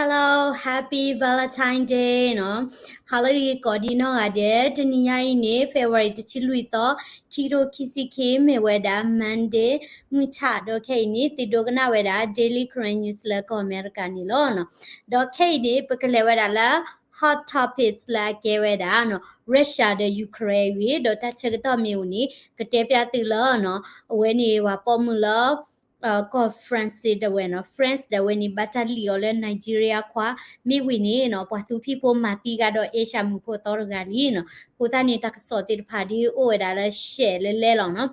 Hello, happy Valentine Day နီၤ. ဟါလၢအဂ့ၤကိးဒံးနီၢ်ဂၤဒဲး, တနံၤညါအံၤန့ၣ် February တဆံလွံၢ်သီ, ခံကထိခံဆံခံ မ့ၢ်ဝဲဒၣ် Monday မုၢ်ဆၣ်, ဒီးခဲအံၤန့ၣ် သုဒိကနၣ်ဝဲဒၣ် Daily Karen News လၢကီၢ်အမဲရကၤန့ၣ်လီၤ. ဒီးခဲအံၤန့ၣ် ပကလဲၤဝဲဒၣ်လၢ hot topics လၢအကဲဝဲဒၣ်နီၤ Russia ဒီး Ukraine အဂ့ၢ်, ဒီးတၢ်ဆၢကတီၢ်မ့ၢ်အိၣ်န့ၣ် ကတဲဖျါသုလၢနီၤ အဝဲန့ၣ်ပှၤပိာ်မုၣ်လၢ ကီၢ် France ဒၣ်ဝဲနီၤ, France ဒၣ်ဝဲန့ၣ် ဘၣ်တၢ်လံၣ်အီၤလၢ Nigeria ခွါ, မ့ၢ်ဝံၤန့ၣ်နီၤ ပှၤသူဖံးဖိမၤသံကဒီး Asia မုၣ်ဖိသီတဂၤလံနီၤ. အဃိသတးန့ၣ် တၢ်ကစီၣ်သ့ၣ်တဖၣ်ဒ်အိၣ်ဝဲဒၣ်လၢ ရှဲး လၢလဲလီၤနီၤ.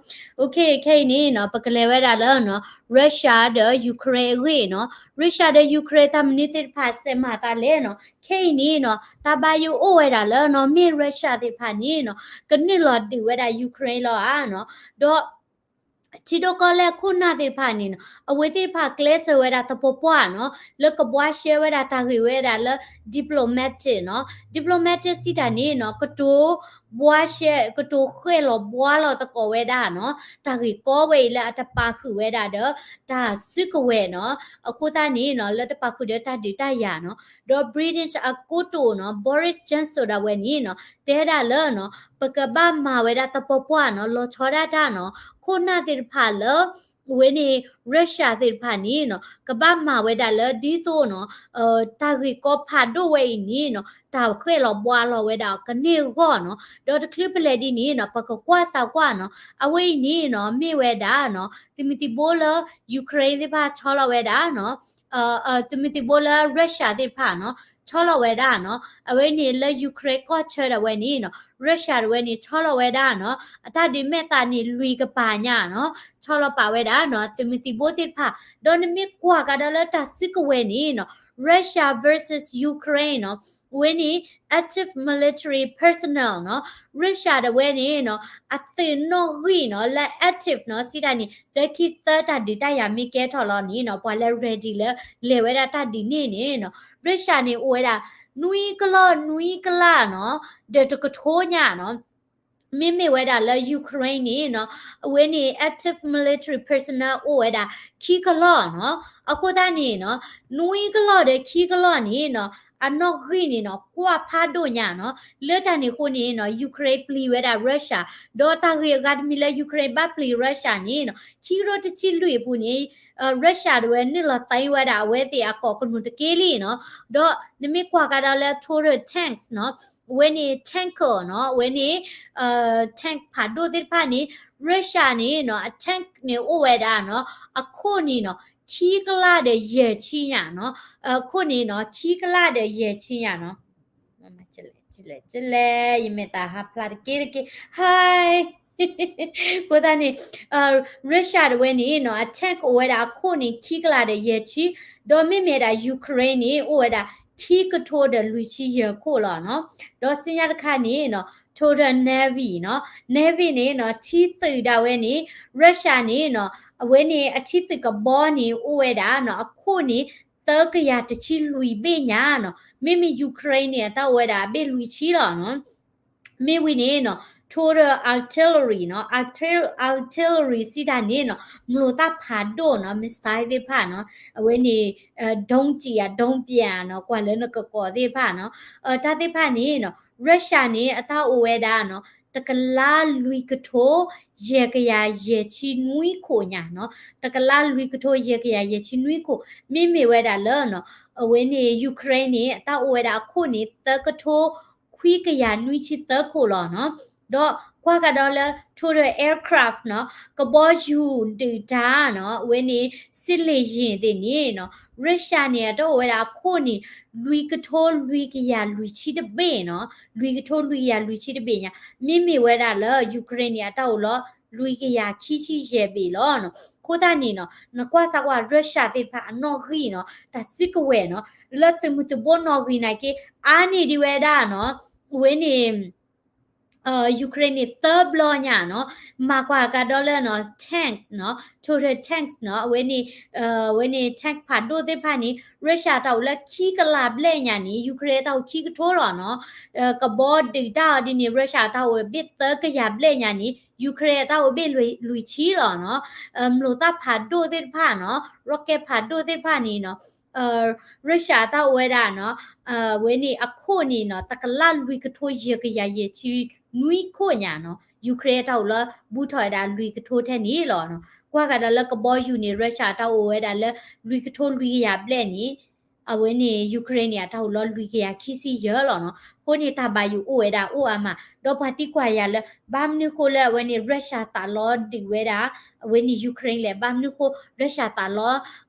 Okay, ခဲအံၤန့ၣ်နီၤ ပကလဲၤဝဲဒၣ်လၢနီၤ Russia ဒီး Ukraine အဂ့ၢ်နီၤ. Russia ဒီး Ukraine တၢ်မနုၤသ့ၣ်တဖၣ်စဲးမၤသးလဲၣ်နီၤ. ခဲအံၤန့ၣ်နီၤ တၢ်ဘၣ်ယိၣ်အိၣ်ဝဲဒၣ်လၢနီၤ မ့ၢ် Russia သ့ၣ်တဖၣ်န့ၣ်နီၤ ကနုာ်လီၤဒုးဝဲဒၣ် Ukraine လီၤဧါနီၤ. ဒီး ထံဒိၣ်ကီၢ်လဲၢ်ခိၣ်နၢ်သ့ၣ်တဖၣ်န့ၣ်နီၤ အဝဲသ့ၣ်တဖၣ်ကျဲးစၢးဝဲဒၣ်သပှၢ်ပှၢ်နီၤ လၢကဘှါရှဲဝဲဒၣ်တၢ်ဂ့ၢ်ဝဲဒၣ်လၢ diplomatic နီၤ. Diplomatic စံးတၢ်န့ၣ်နီၤ ကတိၤဘှါရှဲ ကတိၤဃဲၣ်လီၤဘှါလီၤသကိးဝဲဒၣ်နီၤ တၢ်ဂ့ၢ်ကီဝဲအံၤလၢအတပာ်ဃုာ်ဝဲဒၣ်ဒီး တၢ်စုကဝဲၤနီၤ. အဃိသတးန့ၣ်နီၤ လၢတပာ်ဃုာ်ဒီးတၢ်ဒုးတၢ်ယၤနီၤ. ဒီး British အကိတိာ်နီၤ Boris Johnson ဒၣ်ဝဲန့ၣ်နီၤ တဲဒၣ်လၢနီၤ ပကဘၣ်မၤဝဲဒၣ်သပှၢ်ပှၢ်နီၤ လီၤဆီဒၣ်တၢ်နီၤ ခိၣ်နၢ်သ့ၣ်တဖၣ်လၢ အဝဲန့ၣ် Russia သ့ၣ်တဖၣ်န့ၣ်နီၤ ကဘၣ်မၤဝဲဒၣ်လၢဒ်သိးနီၤ တၢ်ဂ့ၢ်ကီဖးဒိၣ်ဝဲအံၤန့ၣ်နီၤ တၢ်ဃဲၣ်လီၤဘှါလီၤဝဲဒၣ်ကန့ၢ်အဂီၢ်နီၤ. ဒီးတချုးပလဲၤဒ်န့ၣ်နီၤ ပကကွၢ်စၢ်ကွၢ်နီၤ အဝဲအံၤန့ၣ်နီၤ မ့ၢ်ဝဲဒၣ်နီၤ သုးမုၢ်သံၣ်ဘိလၢ Ukraine သ့ၣ်တဖၣ်ဆီလီၤဝဲဒၣ်နီၤ သုးမုၢ်သံၣ်ဘိလၢ Russia သ့ၣ်တဖၣ်နီၤ ဆီလီၤဝဲဒၣ်နီၤ. အဝဲန့ၣ်လၢ Ukraine ကီၢ်ဆၢဒၣ်ဝဲန့ၣ်နီၤ Russia ဒၣ်ဝဲန့ၣ် ဆီလီၤဝဲဒၣ်နီၤ အတၢ်ဒုးမဲာ်သးန့ၣ် လွံၢ်ကပၤညါနီၤ ဆီလီၤပာ်ဝဲဒၣ်နီၤ သုးမုၢ်သံၣ်ဘိသ့ၣ်တဖၣ်. ဒီးနမ့ၢ်ကွၢ်ကဒီးလၢတၢ်စုကဝဲၤန့ၣ်နီၤ Russia versus Ukraine နီၤ အဝဲန့ၣ် active military personnel နီၤ Russia ဒၣ်ဝဲန့ၣ်နီၤ အသုးနီၣ်ဂံၢ်နီၤ လၢ active နီၤ စံးတၢ်န့ၣ် တၢခံသၢတၢ်ဒုးတၢ်ယၤမ့ၢ်ကဲထီၣ်လီၤန့ၣ်နီၤ ပှၤလၢ ready လၢလဲၤဝဲဒၣ်တၢ်ဒုးန့ၣ်န့ၣ်နီၤ Russia န့ၣ်အိၣ်ဝဲဒၣ် နွံကလီၢ်နွံကလးနီၤ ဒီးတကထိညါနီၤ မ့မ့ၢ်ဝဲဒၣ်လၢ Ukraine န့ၣ်နီၤ အဝဲန့ၣ် active military personnel အိၣ်ဝဲဒၣ်ခံကလီၢ်နီၤ. အဃိသတးန့ၣ်နီၤ နွံကလီၢ်ဒီးခံကလီၢ်န့ၣ်နီၤ အနီၣ်ဂံၢ်န့ၣ်နီၤ ကွၢ်ဖးဒိၣ်ညါနီၤ. လၢတၢ်န့ၣ်အဃိန့ၣ်နီၤ Ukraine ပျံၤဝဲဒၣ် Russia ဒီးတၢ်ဂ့ၢ်အဂၤတမံၤလၢ Ukraine ဘၣ်ပျံၤ Russia န့ၣ်နီၤ ခံကထိတဆံလွံၢ်အပူၤန့ၣ် Russia ဒၣ်ဝဲနုာ်လီၤသိမ်းဝဲဒၣ်အဝဲသ့ၣ်အကီၢ်ကလုာ်တက့ၢ်လံနီၤ. ဒီးနမ့ၢ်ကွၢ်ကဒီးလၢ total tanks နီၤ အဝဲန့ၣ် tanker နီၤ အဝဲန့ၣ် tank ဖးဒိၣ်သ့ၣ်တဖၣ်န့ၣ် Russia န့ၣ်နီၤ အ tank န့ၣ်အိၣ်ဝဲဒၣ်နီၤ အခိၣ်န့ၣ်နီၤ ခံကလးဒီးယဲၢ်ဆံညါနီၤ အခိၣ်န့ၣ်နီၤ ခံကလးဒီးယဲၢ်ဆံညါနီၤ လဲ ယမဲာ်သးဟးဖျါတက့ၢ်တက့ၢ် ဟါ အဃိသတးန့ၣ် Russia ဒၣ်ဝဲန့ၣ်နီၤ အ tank အိၣ်ဝဲဒၣ်အခိၣ်န့ၣ် ခံကလးဒီးယဲၢ်ဆံ, ဒီးမ့မ့ၢ်ဒၣ် Ukraine န့ၣ် အိၣ်ဝဲဒၣ် ခံကထိဒီးလွံၢ်ဆံယဲၢ်ခိၣ်လီၤနီၤ. ဒီးဆူညါတခါန့ၣ်နီၤ total navy နီၤ, navy န့ၣ်နီၤ ထံသုးဒၣ်ဝဲန့ၣ် Russia န့ၣ်နီၤ အဝဲန့ၣ်အထံသုးကဘီန့ၣ် အိၣ်ဝဲဒၣ်နီၤ အခိၣ်န့ၣ် သၢကယၤတဆံလွံၢ်ဘ့ၣ်ညါနီၤ. မ့မ့ၢ် Ukraine န့ၣ် အတၢ်အိၣ်ဝဲဒၣ်အဘ့ၣ်လွံၢ်ဆံလီၤနီၤ. မ့ၢ်ဝံၤန့ၣ်နီၤ total artillery နီၤ, artil- artillery စံးတၢ်န့ၣ်နီၤ မျိာ်သၣ်ဖးဒိၣ်နီၤ missile သ့ၣ်တဖၣ်နီၤ, အဝဲန့ၣ် ဒုံးကျည် အဒုံးပျံ နီၤ ကွၢ်လၢနကကိးသ့ၣ်တဖၣ်နီၤ, တၢ်သ့ၣ်တဖၣ်န့ၣ်နီၤ Russia န့ၣ် အတၢ်အိၣ်ဝဲဒၣ်နီၤ တကလးလွံၢ်ကထိ ယဲၢ်ကယၤယဲၢ်ဆံနွံခိၣ်ညါနီၤ, တကလးလွံၢ်ကထိ ယဲၢ်ကယၤယဲၢ်ဆံနွံခိၣ်, မ့မ့ၢ်ဝဲဒၣ်လၢနီၤ အဝဲန့ၣ် Ukraine န့ၣ် အတၢ်အိၣ်ဝဲဒၣ်အခိၣ်န့ၣ် သၢကထိ ခွံကယၤနွံဆံသၢခိၣ်လီၤနီၤ. ဒီးကွၢ်ကဒီးလၢ total aircraft နီၤ ကဘီယူၤဒုးတၢ်နီၤ အဝဲန့ၣ် စစ်လေယာဉ် သ့ၣ်န့ၣ်နီၤ Russia န့ၣ် အတၢ်အိၣ်ဝဲဒၣ်အခိၣ်န့ၣ် လွံၢ်ကထိလွံၢ်ကယၤလွံၢ်ဆံတဘ့ၣ်နီၤ, လွံၢ်ကထိလွံၢ်ကယၤလွံၢ်ဆံတဘ့ၣ်ညါ, မ့မ့ၢ်ဝဲဒၣ်လၢ Ukraine န့ၣ် အတၢ်အိၣ်လီၤ လွံၢ်ကယၤခံဆံယဲၢ်ဘ့ၣ်လီၤနီၤ. အဃိသတးန့ၣ်နီၤ နကွၢ်စၢ်ကွၢ် Russia သ့ၣ်တဖၣ်အနီၣ်ဂံၢ်နီၤ တၢ်စုကဝဲၤနီၤ လၢသုးမုၢ်သံၣ်ဘိနီၣ်ဂံၢ်နာ်က့ အါန့ၢ်ဒံးဝဲဒၣ်နီၤ အဝဲန့ၣ် Ukraine န့ၣ် သၢဘျီညါနီၤ, မၤကွၢ်ကဒီးလၢနီၤ tanks နီၤ total tanks နီၤ အဝဲန့ၣ် အဝဲန့ၣ် tank ဖးဒိၣ်သ့ၣ်တဖၣ်န့ၣ် Russia တၢ်အိၣ်လၢခံကလးဘျဲၣ်ညါန့ၣ် Ukraine တၢ်အိၣ်ခံကထိလီၤနီၤ, ကဘီဒုးတၢ်အီၤဒ်န့ၣ် Russia တၢ်အိၣ်ဘ့ၣ်သၢကယၤဘျဲၣ်ညါန့ၣ် Ukraine တၢ်အိၣ်ဘ့ၣ်လွံၢ်ဆံလီၤနီၤ, မျိာ်သၣ်ဖးဒိၣ်သ့ၣ်တဖၣ်နီၤ rocket ဖးဒိၣ်သ့ၣ်တဖၣ်န့ၣ်နီၤ Russia အတၢ်အိၣ်ဝဲဒၣ်နီၤ, အဝဲန့ၣ်အခိၣ်န့ၣ်နီၤ တကလးလွံၢ်ကထိယဲၢ်ကယၤယဲၢ်ဆံနွံခိၣ်ညါနီၤ, Ukraine အတၢ်အိၣ်လီၤဘူးထီၣ်ဝဲဒၣ်လွံၢ်ကထိထဲန့ၣ်လီၤနီၤ. ကွၢ်ဃာ်ဒီးလၢကဘီယူၤန့ၣ် Russia အတၢ်အိၣ်ဝဲဒၣ်လၢ လွံၢ်ကထိလွံၢ်ကယၤဘျဲၣ်န့ၣ် အဝဲန့ၣ် Ukraine န့ၣ် အတၢ်အိၣ်လီၤလွံၢ်ကယၤခံဆံယဲၢ်လီၤနီၤ. အဃိန့ၣ် တၢ်ဘၣ်ယိၣ်အိၣ်ဝဲဒၣ်အိၣ်အါမး, ဒီးပှၤသံကွၢ်ယၤလၢ ဘၣ်မနုၤဃိလၢအဝဲန့ၣ် Russia သးလီဒုးဝဲဒၣ် အဝဲန့ၣ် Ukraine လဲၣ်, ဘၣ်မနုၤဃိ Russia သးလီ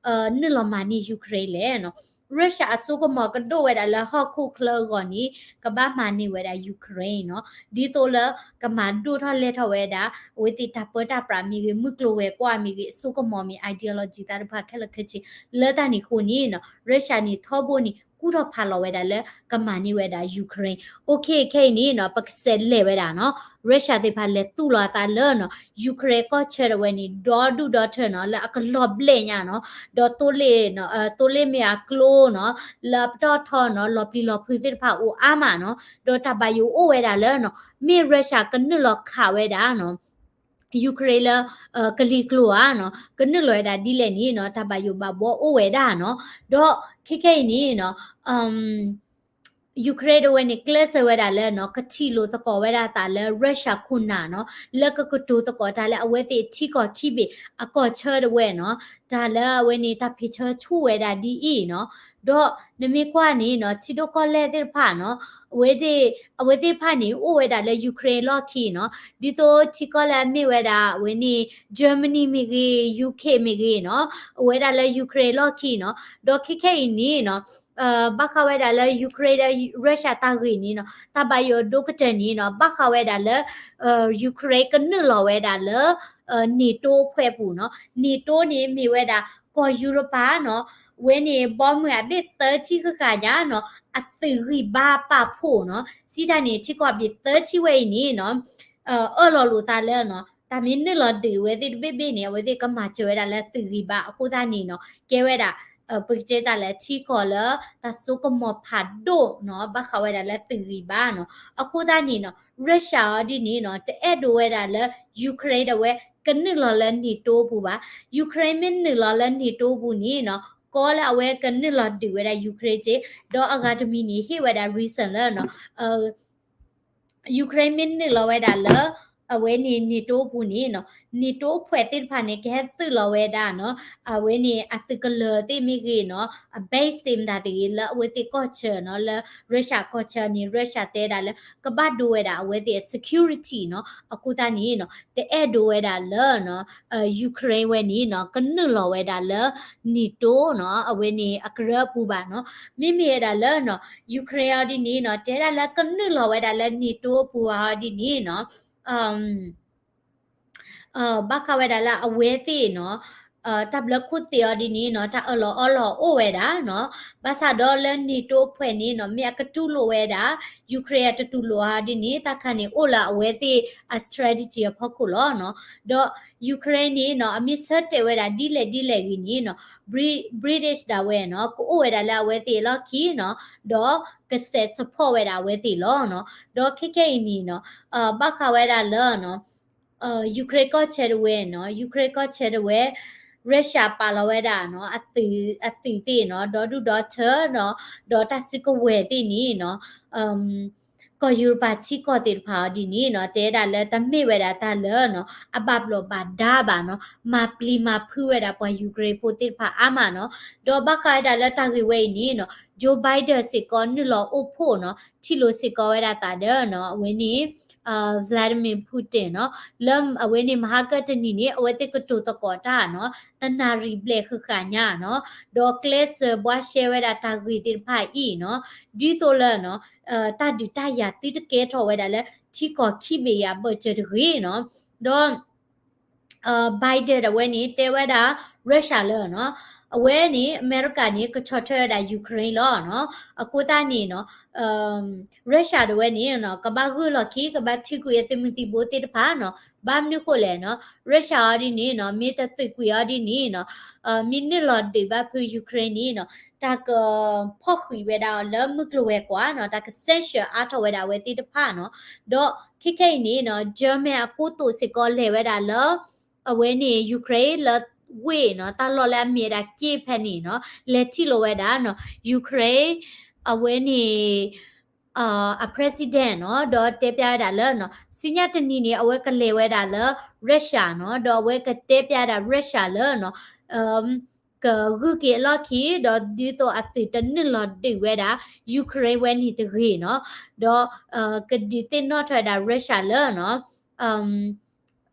နုာ်လီၤမၤန့ၢ် Ukraine လဲၣ်နီၤ. Russia အစိကမီၤကဒိၣ်ဝဲဒၣ်လၢဟီၣ်ခိၣ်ချၢအဂီၢ်န့ၣ် ကဘၣ်မၤန့ၢ်ဝဲဒၣ် Ukraine နီၤ, ဒ်သိးလၢကမၤဒိၣ်ထီၣ်လဲၢ်ထီၣ်ဝဲဒၣ် အဝဲသ့ၣ်တၢ်ပၢတၢ်ပြးမ့ၢ်ဂ့ၤ, မုၢ်ကျိၤဝဲၤကွာ်မ့ၢ်ဂ့ၤ, အစိကမီၤမ့ၢ် ideology သ့ၣ်တဖၣ်ခဲလၢာ်ခဲဆ့း လၢတၢ်န့ၣ်အဃိန့ၣ်နီၤ Russia န့ၣ်ထီဘိန့ၣ် ကူၣ်ထီၣ်ဖးလီၤဝဲဒၣ်လၢကမၤန့ၢ်ဝဲဒၣ် Ukraine. Okay, ခဲအံၤန့ၣ်နီၤ ပကစးလဲၤဝဲဒၣ်နီၤ Russia သ့ၣ်တဖၣ်လဲၤသူၣ်လီၤအသးလၢနီၤ Ukraine ကီၢ်ဆၢဒၣ်ဝဲန့ၣ် ဒီဒူၣ်ဒီထၢနီၤ လၢအကလီၤဘျဲၣ်ညါနီၤ, ဒီးသိလ့ၣ် သိလ့ၣ်မ့ၢ်အကျိနီၤ လၢအပတီၢ်ထီနီၤ လီၤပျံၤလီၤဖုးသ့ၣ်တဖၣ်အိၣ်အါမးနီၤ, ဒီးတၢ်ဘၣ်ယိၣ်အိၣ်ဝဲဒၣ်လၢနီၤ မ့ၢ် Russia ကနုာ်လီၤခးဝဲဒၣ်နီၤ Ukraine လၢ ကလံၤကျိၤဧါနီၤ ကနုာ်လီၤဝဲဒၣ်ဒ်လဲၣ်န့ၣ်နီၤ တၢ်ဘၣ်ယိၣ်ဘၣ်ဘှီအိၣ်ဝဲဒၣ်နီၤ, ဒီးခဲခဲအံၤန့ၣ်နီၤ Ukraine ဒၣ်ဝဲန့ၣ် ကျဲးစၢးဝဲဒၣ်လၢနီၤ ကထံၣ်လိာ်သကိးဝဲဒၣ်အသးလၢ Russia ခိၣ်နၢ်နီၤ လၢကကတိၤသကိးတၢ်လၢအဝဲသ့ၣ်ထံကီၢ်ခံဘ့ၣ်အကီၢ်ဆၢဒၣ်ဝဲနီၤ, တၢ်လၢအဝဲန့ၣ်တၢ်ဖံးဆၢဆူၣ်ဝဲဒၣ်ဒ်အံၤနီၤ, ဒီးနမ့ၢ်ကွၢ်န့ၣ်နီၤ ထံဒိၣ်ကီၢ်လဲၢ်သ့ၣ်တဖၣ်နီၤ အဝဲသ့ၣ် အဝဲသ့ၣ်တဖၣ်န့ၣ် အိၣ်ဝဲဒၣ်လၢ Ukraine လီၢ်ခံနီၤ, ဒ်သိးထံကီၢ်လၢအမ့ၢ်ဝဲဒၣ် အဝဲန့ၣ် Germany မ့ၢ်ဂ့ၤ UK မ့ၢ်ဂ့ၤနီၤ အဝဲဒၣ်လၢ Ukraine လီၢ်ခံနီၤ, ဒီးခဲခဲအံၤန့ၣ်နီၤ ဘၣ်ဃးဝဲဒၣ်လၢ Ukraine ဒီး Russia တၢ်ဂ့ၢ်န့ၣ်နီၤ တၢ်ဘၣ်ယိၣ်အဒိၣ်ကတၢၢ်န့ၣ်နီၤ ဘၣ်ဃးဝဲဒၣ်လၢ Ukraine ကနုာ်လီၤဝဲဒၣ်လၢ NATO အဖွဲ့ပူၤနီၤ, NATO န့ၣ်မ့ၢ်ဝဲဒၣ် ကီၢ်ယူရပၤနီၤ, ဝဲန့ၣ် ဘီမုၢ်အဘ့ၣ်သၢဆံဃၣ်ဃၣ်ညါနီၤ အသုးဂံၢ်ဘါပာ်ဖှိၣ်နီၤ, စံးတၢ်န့ၣ် ထံကီၢ်ဘ့ၣ်သၢဆံဝဲအံၤန့ၣ်နီၤ အၢၣ်လီၤလိာ်သးလၢနီၤ တၢ်မ့ၢ်နုာ်လီၤဒုးအဝဲသ့ၣ်တဘ့ၣ်ဘ့ၣ်န့ၣ် အဝဲသ့ၣ်ကမၤစၢၤဝဲဒၣ်လၢသုးဂံၢ်ဘါအဃိသတးန့ၣ်နီၤ ကဲဝဲဒၣ် ပကတဲတၢ်လၢထံကီၢ်လၢ တၢ်စိကမီၤဖးဒိၣ်နီၤ ဘၣ်ဃးဝဲဒၣ်လၢသုးဂံၢ်ဘါနီၤ, အဃိသတးန့ၣ်နီၤ Russia အီၤဒ်န့ၣ်နီၤ တအဲၣ်ဒိးဝဲဒၣ်လၢ Ukraine ဒၣ်ဝဲ ကနုာ်လီၤလၢ NATO ပူၤဘၣ်, Ukraine မ့ၢ်နုာ်လီၤလၢ NATO ပူၤန့ၣ်နီၤ ကီလၢအဝဲကနုာ်လီၤဒုးဝဲဒၣ် Ukraine က့, ဒီးအဂၤတမံၤန့ၣ် ဟ့ၣ်ဝဲဒၣ် reason လၢနီၤ Ukraine မ့ၢ်နုာ်လီၤဝဲဒၣ်လၢ အဝဲန့ၣ် NATO ပူၤန့ၣ်နီၤ NATO အဖွဲ့သ့ၣ်တဖၣ်န့ၣ် ကဟဲသုးလီၤဝဲဒၣ်နီၤ အဝဲန့ၣ် အသုးကလၢၤသ့ၣ်မ့ၢ်ဂ့ၤနီၤ အ base သ့ၣ်မတၤသ့ၣ်ဂ့ၤ လၢအဝဲသ့ၣ်ကီၢ်ဆၢနီၤ လၢ Russia ကီၢ်ဆၢန့ၣ် Russia တဲဒၣ်လၢ ကဘၣ်ဒိဝဲဒၣ်အဝဲသ့ၣ်အ security နီၤ အဃိသတးန့ၣ်နီၤ တအဲၣ်ဒိးဝဲဒၣ်လၢ Ukraine ဝဲန့ၣ်နီၤ ကနုာ်လီၤဝဲဒၣ်လၢ NATO နီၤ အဝဲန့ၣ်အကရၢအပူၤဘၣ်နီၤ, မ့မ့ၢ်ဝဲဒၣ်လၢနီၤ Ukraine အီၤဒ်န့ၣ်နီၤ တဲဒၣ်လၢကနုာ်လီၤဝဲဒၣ်လၢ NATO အပူၤအီၤဒ်န့ၣ်နီၤ ဘၣ်ဃးဝဲဒၣ်လၢအဝဲသ့ၣ်နီၤ တၢ်ဘျၢခိၣ်သ့ၣ်အီၤဒ်န့ၣ်နီၤ တၢ်အၢၣ်လီၤအီလီၤအိၣ်ဝဲဒၣ်နီၤ, ဘၣ်ဆၣ်ဒီးလၢ NATO အဖွဲ့န့ၣ်နီၤ မ့ၢ်အကတူၢ်လိာ်ဝဲဒၣ် Ukraine အတတူၢ်လိာ်အီၤဒ်န့ၣ် တၢ်ခါန့ၣ်အိၣ်လၢအဝဲသ့ၣ်အ strategy အဖီခိၣ်လီၤနီၤ, ဒီး Ukraine န့ၣ်နီၤ အမ့ၢ်ဆၢတဲာ်ဝဲဒၣ်ဒ်လဲၣ်ဒ်လဲၣ်ဂ့ၤန့ၣ်နီၤ Bri- British ဒၣ်ဝဲနီၤ ကအိၣ်ဝဲဒၣ်လၢအဝဲသ့ၣ်အလီၢ်ခံနီၤ, ဒီးကစဲး support ဝဲဒၣ်အဝဲသ့ၣ်လီၤနီၤ, ဒီးခဲခဲအံၤန့ၣ်နီၤ ဘၣ်ဃးဝဲဒၣ်လၢနီၤ Ukraine ကီၢ်ဆၢဒၣ်ဝဲနီၤ Ukraine ကီၢ်ဆၢဒၣ်ဝဲ Russia ပာ်လီၤဝဲဒၣ်နီၤ အသုး အသုးသ့ၣ်နီၤ ဒီဒူၣ်ဒီထၢနီၤ ဒီးတၢ်စုကဝဲၤသ့ၣ်န့ၣ်နီၤ ကီၢ်ယူရပၤထံကီၢ်သ့ၣ်တဖၣ်အီၤဒ်န့ၣ်နီၤ တဲဒၣ်လၢတမ့ၢ်ဝဲဒၣ်တၢ်လၢနီၤ အဘၣ်ဘျီးဘၣ်ဒါဘၣ်နီၤ မၤပျံၤမၤဖုးဝဲဒၣ်ပှၤ Ukraine ဖိသ့ၣ်တဖၣ်အါမးနီၤ, ဒီးဘၣ်ဃးဝဲဒၣ်လၢတၢ်ဂ့ၢ်ဝဲအံၤန့ၣ်နီၤ Joe Biden စ့ၢ်ကီးနုာ်လီၤအိၣ်ဖှိၣ်နီၤ ထံၣ်လိာ်စ့ၢ်ကီးဝဲဒၣ်သးဒီးနီၤ အဝဲန့ၣ် Vladimir Putin နီၤ လၢအဝဲန့ၣ်မဟါကတနံၤန့ၣ် အဝဲသ့ၣ်ကတိၤသကိးတၢ်နီၤ တနၣ်ရံၣ်ဘျဲၣ်ဃၣ်ဃၣ်ညါနီၤ ဒီးကျဲးစၢးဘှါရှဲဝဲဒၣ်တၢ်ဂ့ၢ်သ့ၣ်တဖၣ်အံၤနီၤ ဒ်သိးလၢနီၤ တၢ်ဒုးတၢ်ယၤသုတကဲထီၣ်ဝဲဒၣ်လၢထံကီၢ်ခံဘ့ၣ်ယၤဘၢၣ်စၢၤတဂ့ၤနီၤ ဒီး Biden အဝဲန့ၣ် တဲဝဲဒၣ် Russia လၢနီၤ အဝဲန့ၣ် အမဲရကၤန့ၣ် ကဆီၣ်ထွဲဝဲဒၣ် Ukraine လီၤနီၤ. အဃိသတးန့ၣ်နီၤ Russia ဒၣ်ဝဲန့ၣ်နီၤ ကဘၣ်ဂုာ်လီၤခံ ကဘၣ်ထံၣ်ကွံာ်အသုးမုၢ်သံၣ်ဘိသ့ၣ်တဖၣ်နီၤ. ဘၣ်မနုၤဃိလဲၣ်နီၤ Russia အီၤဒ်န့ၣ်နီၤ မ့ၢ်တသုးကွံာ်အီၤဒ်န့ၣ်နီၤ မ့ၢ်နုာ်လီၤဒုးဘၣ်ဖုး Ukraine န့ၣ်နီၤ တၢ်ကဖီၣ်ဃံးဝဲဒၣ်အီၤလၢမုၢ်ကျိၤဝဲၤကွာ်နီၤ တၢ်က sanction အါထီၣ်ဝဲဒၣ်အဝဲသ့ၣ်တဖၣ်နီၤ. ဒီးခဲခဲအံၤန့ၣ်နီၤ German အကိတိာ်စ့ၢ်ကီးလဲၤဝဲဒၣ်လၢ အဝဲန့ၣ် Ukraine လၢ ဝ့ၢ်နီၤ, တၢ်လီၢ်လၢအမ့ၢ်ဝဲဒၣ် Kyiv ဖဲန့ၣ်နီၤ, လဲၤထံၣ်လိာ်ဝဲဒၣ်နီၤ Ukraine အဝဲန့ၣ် အ president နီၤ, ဒီးတဲဖျါဝဲဒၣ်လၢနီၤ ဆူညါတနံၤန့ၣ် အဝဲကလဲၤဝဲဒၣ်လၢ Russia နီၤ, ဒီးအဝဲကတဲဖျါဝဲဒၣ် Russia လၢနီၤ ကဂုာ်က့ၤအလီၢ်ခံ ဒီးဒ်သိးအသုးတနုာ်လီၤဒုးဝဲဒၣ် Ukraine ဝဲန့ၣ်တဂ့ၤနီၤ, ဒီး ကဒုးသ့ၣ်နီၣ်ထီၣ်ဝဲဒၣ် Russia လၢနီၤ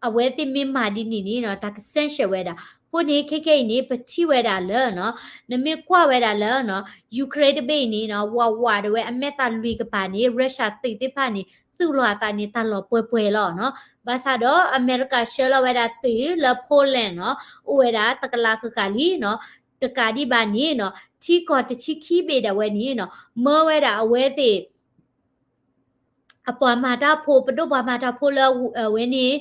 အဝဲသ့ၣ်မ့ၢ်မၤဒ်န့ၣ်န့ၣ်နီၤ တၢ်က sanction ဝဲဒၣ်. အဃိန့ၣ် ခဲခဲအံၤန့ၣ် ပထံၣ်ဝဲဒၣ်လၢနီၤ နမ့ၢ်ကွၢ်ဝဲဒၣ်လၢနီၤ Ukraine တဘ့ၣ်အံၤန့ၣ်နီၤ ဝးဝးဒီးဝဲအမဲာ်သၣ်လွံၢ်ကပၤန့ၣ် Russia သုးသ့ၣ်တဖၣ်န့ၣ် သူၣ်လီၤအသးန့ၣ် တၢ်လီၤပှဲၤပှဲၤလီၤနီၤ. ဘၣ်ဆၣ်ဒီးအမဲရကၤဆှၢလီၤဝဲဒၣ်သုးလၢ Poland နီၤ အိၣ်ဝဲဒၣ်တကလးဃၣ်ဃၣ်လံနီၤ, တကးဒံးဘၣ်န့ၣ်နီၤ ထံကီၢ်တဆံခံဘ့ၣ်ဒၣ်ဝဲန့ၣ်နီၤ မၢဝဲဒၣ်အဝဲသ့ၣ် အပှၤမၤတၢ်ဖိ ပဒိၣ်ပှၤမၤတၢ်ဖိလၢအဝဲန့ၣ်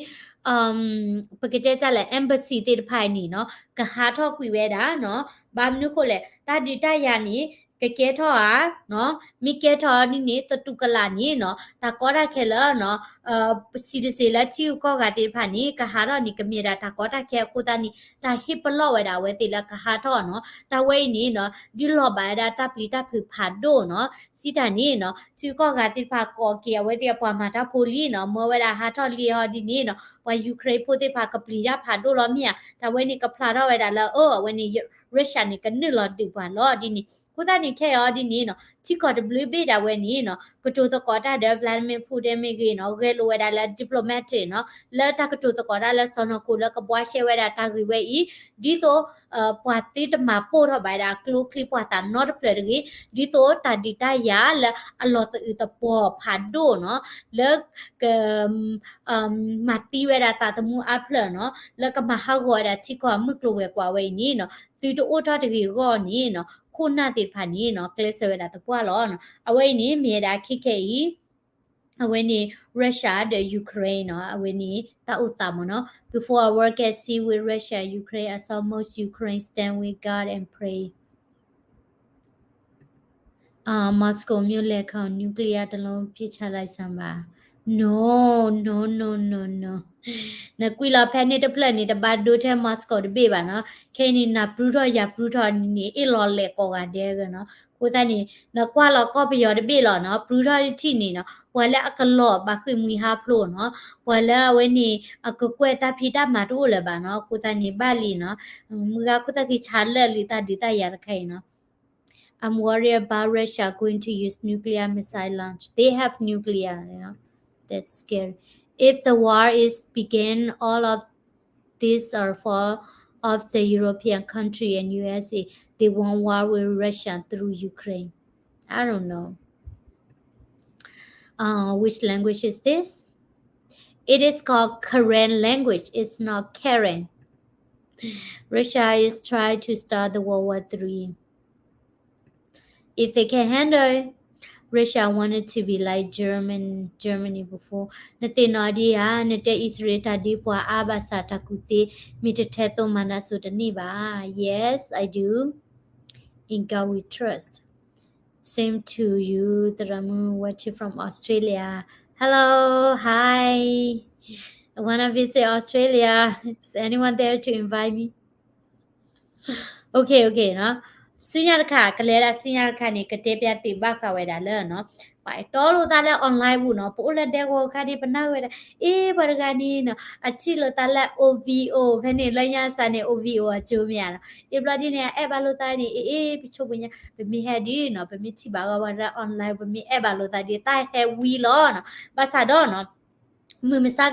ပကတဲတၢ်လၢ embassy သ့ၣ်တဖၣ်အံၤန့ၣ်နီၤ ကဟးထီၣ်ကွံာ်ဝဲဒၣ်နီၤ. ဘၣ်မနုၤဃိလဲၣ် တၢ်ဒုးတၢ်ယၤန့ၣ် ကကဲထီၣ်ဧါနီၤ, မ့ၢ်ကဲထီၣ်ဒ်န့ၣ် သတူၢ်ကလာ်န့ၣ်နီၤ တၢ်ကီတၢ်ခဲလၢနီၤ citizen လၢထံဂုၤကီၢ်ဂၤသ့ၣ်တဖၣ်န့ၣ် ကဟးထီၣ်န့ၣ် ကမ့ၢ်ဒၣ်တၢ်ကီတၢ်ခဲအဃိသတးန့ၣ် တၢ်ဟ့ၣ်ပလီၢ်ဝဲဒၣ်အဝဲသ့ၣ်လၢကဟးထီၣ်နီၤ. တၢ်ဝဲအံၤန့ၣ်နီၤ ဒုးလီၤဘၣ်ဝဲဒၣ်တၢ်ပျံၤတၢ်ဖုးဖးဒိၣ်နီၤ. စံးတၢ်န့ၣ်နီၤ ထံဂုၤကီၢ်ဂၤသ့ၣ်တဖၣ်ကိးက့ၤအဝဲသ့ၣ်အပှၤမၤတၢ်ဖိလံနီၤ မၢဝဲဒၣ်ဟးထီၣ်လံဟီဒ်န့ၣ်နီၤ ပှၤ Ukraine ဖိသ့ၣ်တဖၣ်ကပျံၤတၢ်ဖးဒိၣ်လီၤမ့ၢ်ဧါ. တၢ်ဝဲန့ၣ်ကဖျါထီၣ်ဝဲဒၣ်လၢ အဝဲန့ၣ် Russia န့ၣ် ကနုာ်လီၤဒုးပှၤလီၤဒ်န့ၣ်. အဃိသတးန့ၣ် ခဲအံၤအီၤဒ်န့ၣ်နီၤ ထံကီၢ်တဘျုးဘ့ၣ်ဒၣ်ဝဲန့ၣ်နီၤ ကတိၤသကိးတၢ်ဒီး Vladimir Putin မ့ၢ်ဂ့ၤနီၤ ဂဲၤလိာ်ဝဲဒၣ်လၢ diplomatic နီၤ လၢတၢ်ကတိၤသကိးတၢ်လၢစီၢ်နီၤခိၣ်လၢကဘှါရှဲဝဲဒၣ်တၢ်ဂ့ၢ်ဝဲအံၤ ဒ်သိး ပှၤသ့တမၤပိၢ်ထီၣ်ဘၣ်ဝဲဒၣ်ကျိချံပှၤသးနီတဖျၢၣ်တဂ့ၤ, ဒ်သိးတၢ်ဒုးတၢ်ယၤလၢအလီၤသအုးသပှီၤဖးဒိၣ်နီၤ လၢက မၤသံဝဲဒၣ်သးသမူအါဖျၢၣ်နီၤ လၢကမၤဟးဂီၤဝဲဒၣ်ထံကီၢ်မုၢ်ကျိၤဝဲၤကွာ်ဝဲအံၤန့ၣ်နီၤ သုတအိၣ်ထီၣ်တဂ့ၤအဂီၢ်န့ၣ်နီၤ ခိၣ်နၢ်သ့ၣ်တဖၣ်န့ၣ်နီၤ ကျဲးစၢးဝဲဒၣ်သပှၢ်လီၤနီၤ. အဝဲအံၤန့ၣ် မ့ၢ်ဝဲဒၣ်ခဲခဲအံၤ အဝဲန့ၣ် Russia ဒီး Ukraine နီၤ အဝဲန့ၣ် တၢ်အိၣ်သးမ့ၢ်နီၤ Before a war get serious with Russia, Ukraine, I saw most Ukraine stand with God and pray. Moscow မြို့လယ်ခေါင် nuclear တစ်လုံး ပစ်ချလိုက်စမ်းပါ. No, no, no, no, no. နကွံာ်လီၤဖဲန့ၣ်တဖျၢၣ်န့ၣ် တဘၣ်ဒိထဲ Moscow တဘ့ၣ်ဘၣ်နီၤ. ခဲအံၤန့ၣ် နၤပြုထီၣ်ယၤပြုထီၣ်န့ၣ် အ့ၣ်လီၤလဲာ်ကိးဂၤဒဲးနီၤ. အဃိသတးန့ၣ် နကွၢ်လီၤကီၢ်ပယီၤတဘ့ၣ်လီၤနီၤ. ပြုထီၣ်တထံၣ်န့ၣ်နီၤ ပှၤလၢအကလီၤဘၣ်ဃ့ၢ်မှံဟးဖျိးနီၤ. ပှၤလၢအဝဲန့ၣ် အကကွဲၢ်တၢ်ဖံးတၢ်မၤတအိၣ်လၢၤဘၣ်နီၤ. အဃိသတးန့ၣ် ဘၣ်လံနီၤ မုၢ်ဂၤခိၣ်သၣ်ခံဆါလၢာ်လံတၢ်ဒုးတၢ်ယၤတခါအံၤနီၤ. I'm worried about Russia going to use nuclear missile launch. They have nuclear, you know. That's scary. If the war is begin, all of these are fault of the European country and U S A. They want war with Russia through Ukraine. I don't know. Uh, which language is this? It is called Karen language. It's not Karen. Russia is trying to start the World War Three. If they can handle it, Russia wanted to be like German, Germany before. နသ့ၣ်နီၣ်ဒံးဧါ, နတဲအံၣ်စရ့လးတၢ်ဒုးပှၤအါဘၣ်ဆၣ်တၢ်ကူၣ်သ့ မ့ၢ်တထဲသိးမၤနၢ်စိၤတန့ၢ်ဘၣ်. Yes, I do. In God we trust. Same to you, သရၣ်မုၣ် watching from Australia. Hello, hi. I wanna visit Australia. Is anyone there to invite me? Okay, okay နီၤ. ဆူညါတခါ ကလဲၤဒၣ်ဆူညါတခါန့ၣ် ကတဲပျၢ်သုဘၣ်ဃးဝဲဒၣ်လၢနီၤ ပှၤအဲၣ်တီလိာ်သးလၢ online ပူၤနီၤ. ပအိၣ်လၢဒဲကဝီၤခါဒ်ပနၢ်ဝဲဒၣ် အ့ ပှၤတဂၤန့ၣ်နီၤ အထံၣ်လိာ်သးလၢ O V O ဖဲန့ၣ် လၢညါစးန့ၣ် O V O အကၠိမ့ၢ်ဧါနီၤ. အ့ ဘျီဒ်န့ၣ် အအဲၣ်ဘၣ်လိာ်သးန့ၣ် အ့ အ့ ပဆိပညါ ပမ့ၢ်ဟဲဒ်နီၤ ပမ့ၢ်ထံၣ်ဘၣ်ဂီၢ်ဝဲဒၣ် online ပမ့ၢ်အဲၣ်ဘၣ်လိာ်သးဒ်တၢ်ဟဲဝံလီၤနီၤ. ဘၣ်ဆၣ်ဒီးနီၤ မုၢ်မဆါ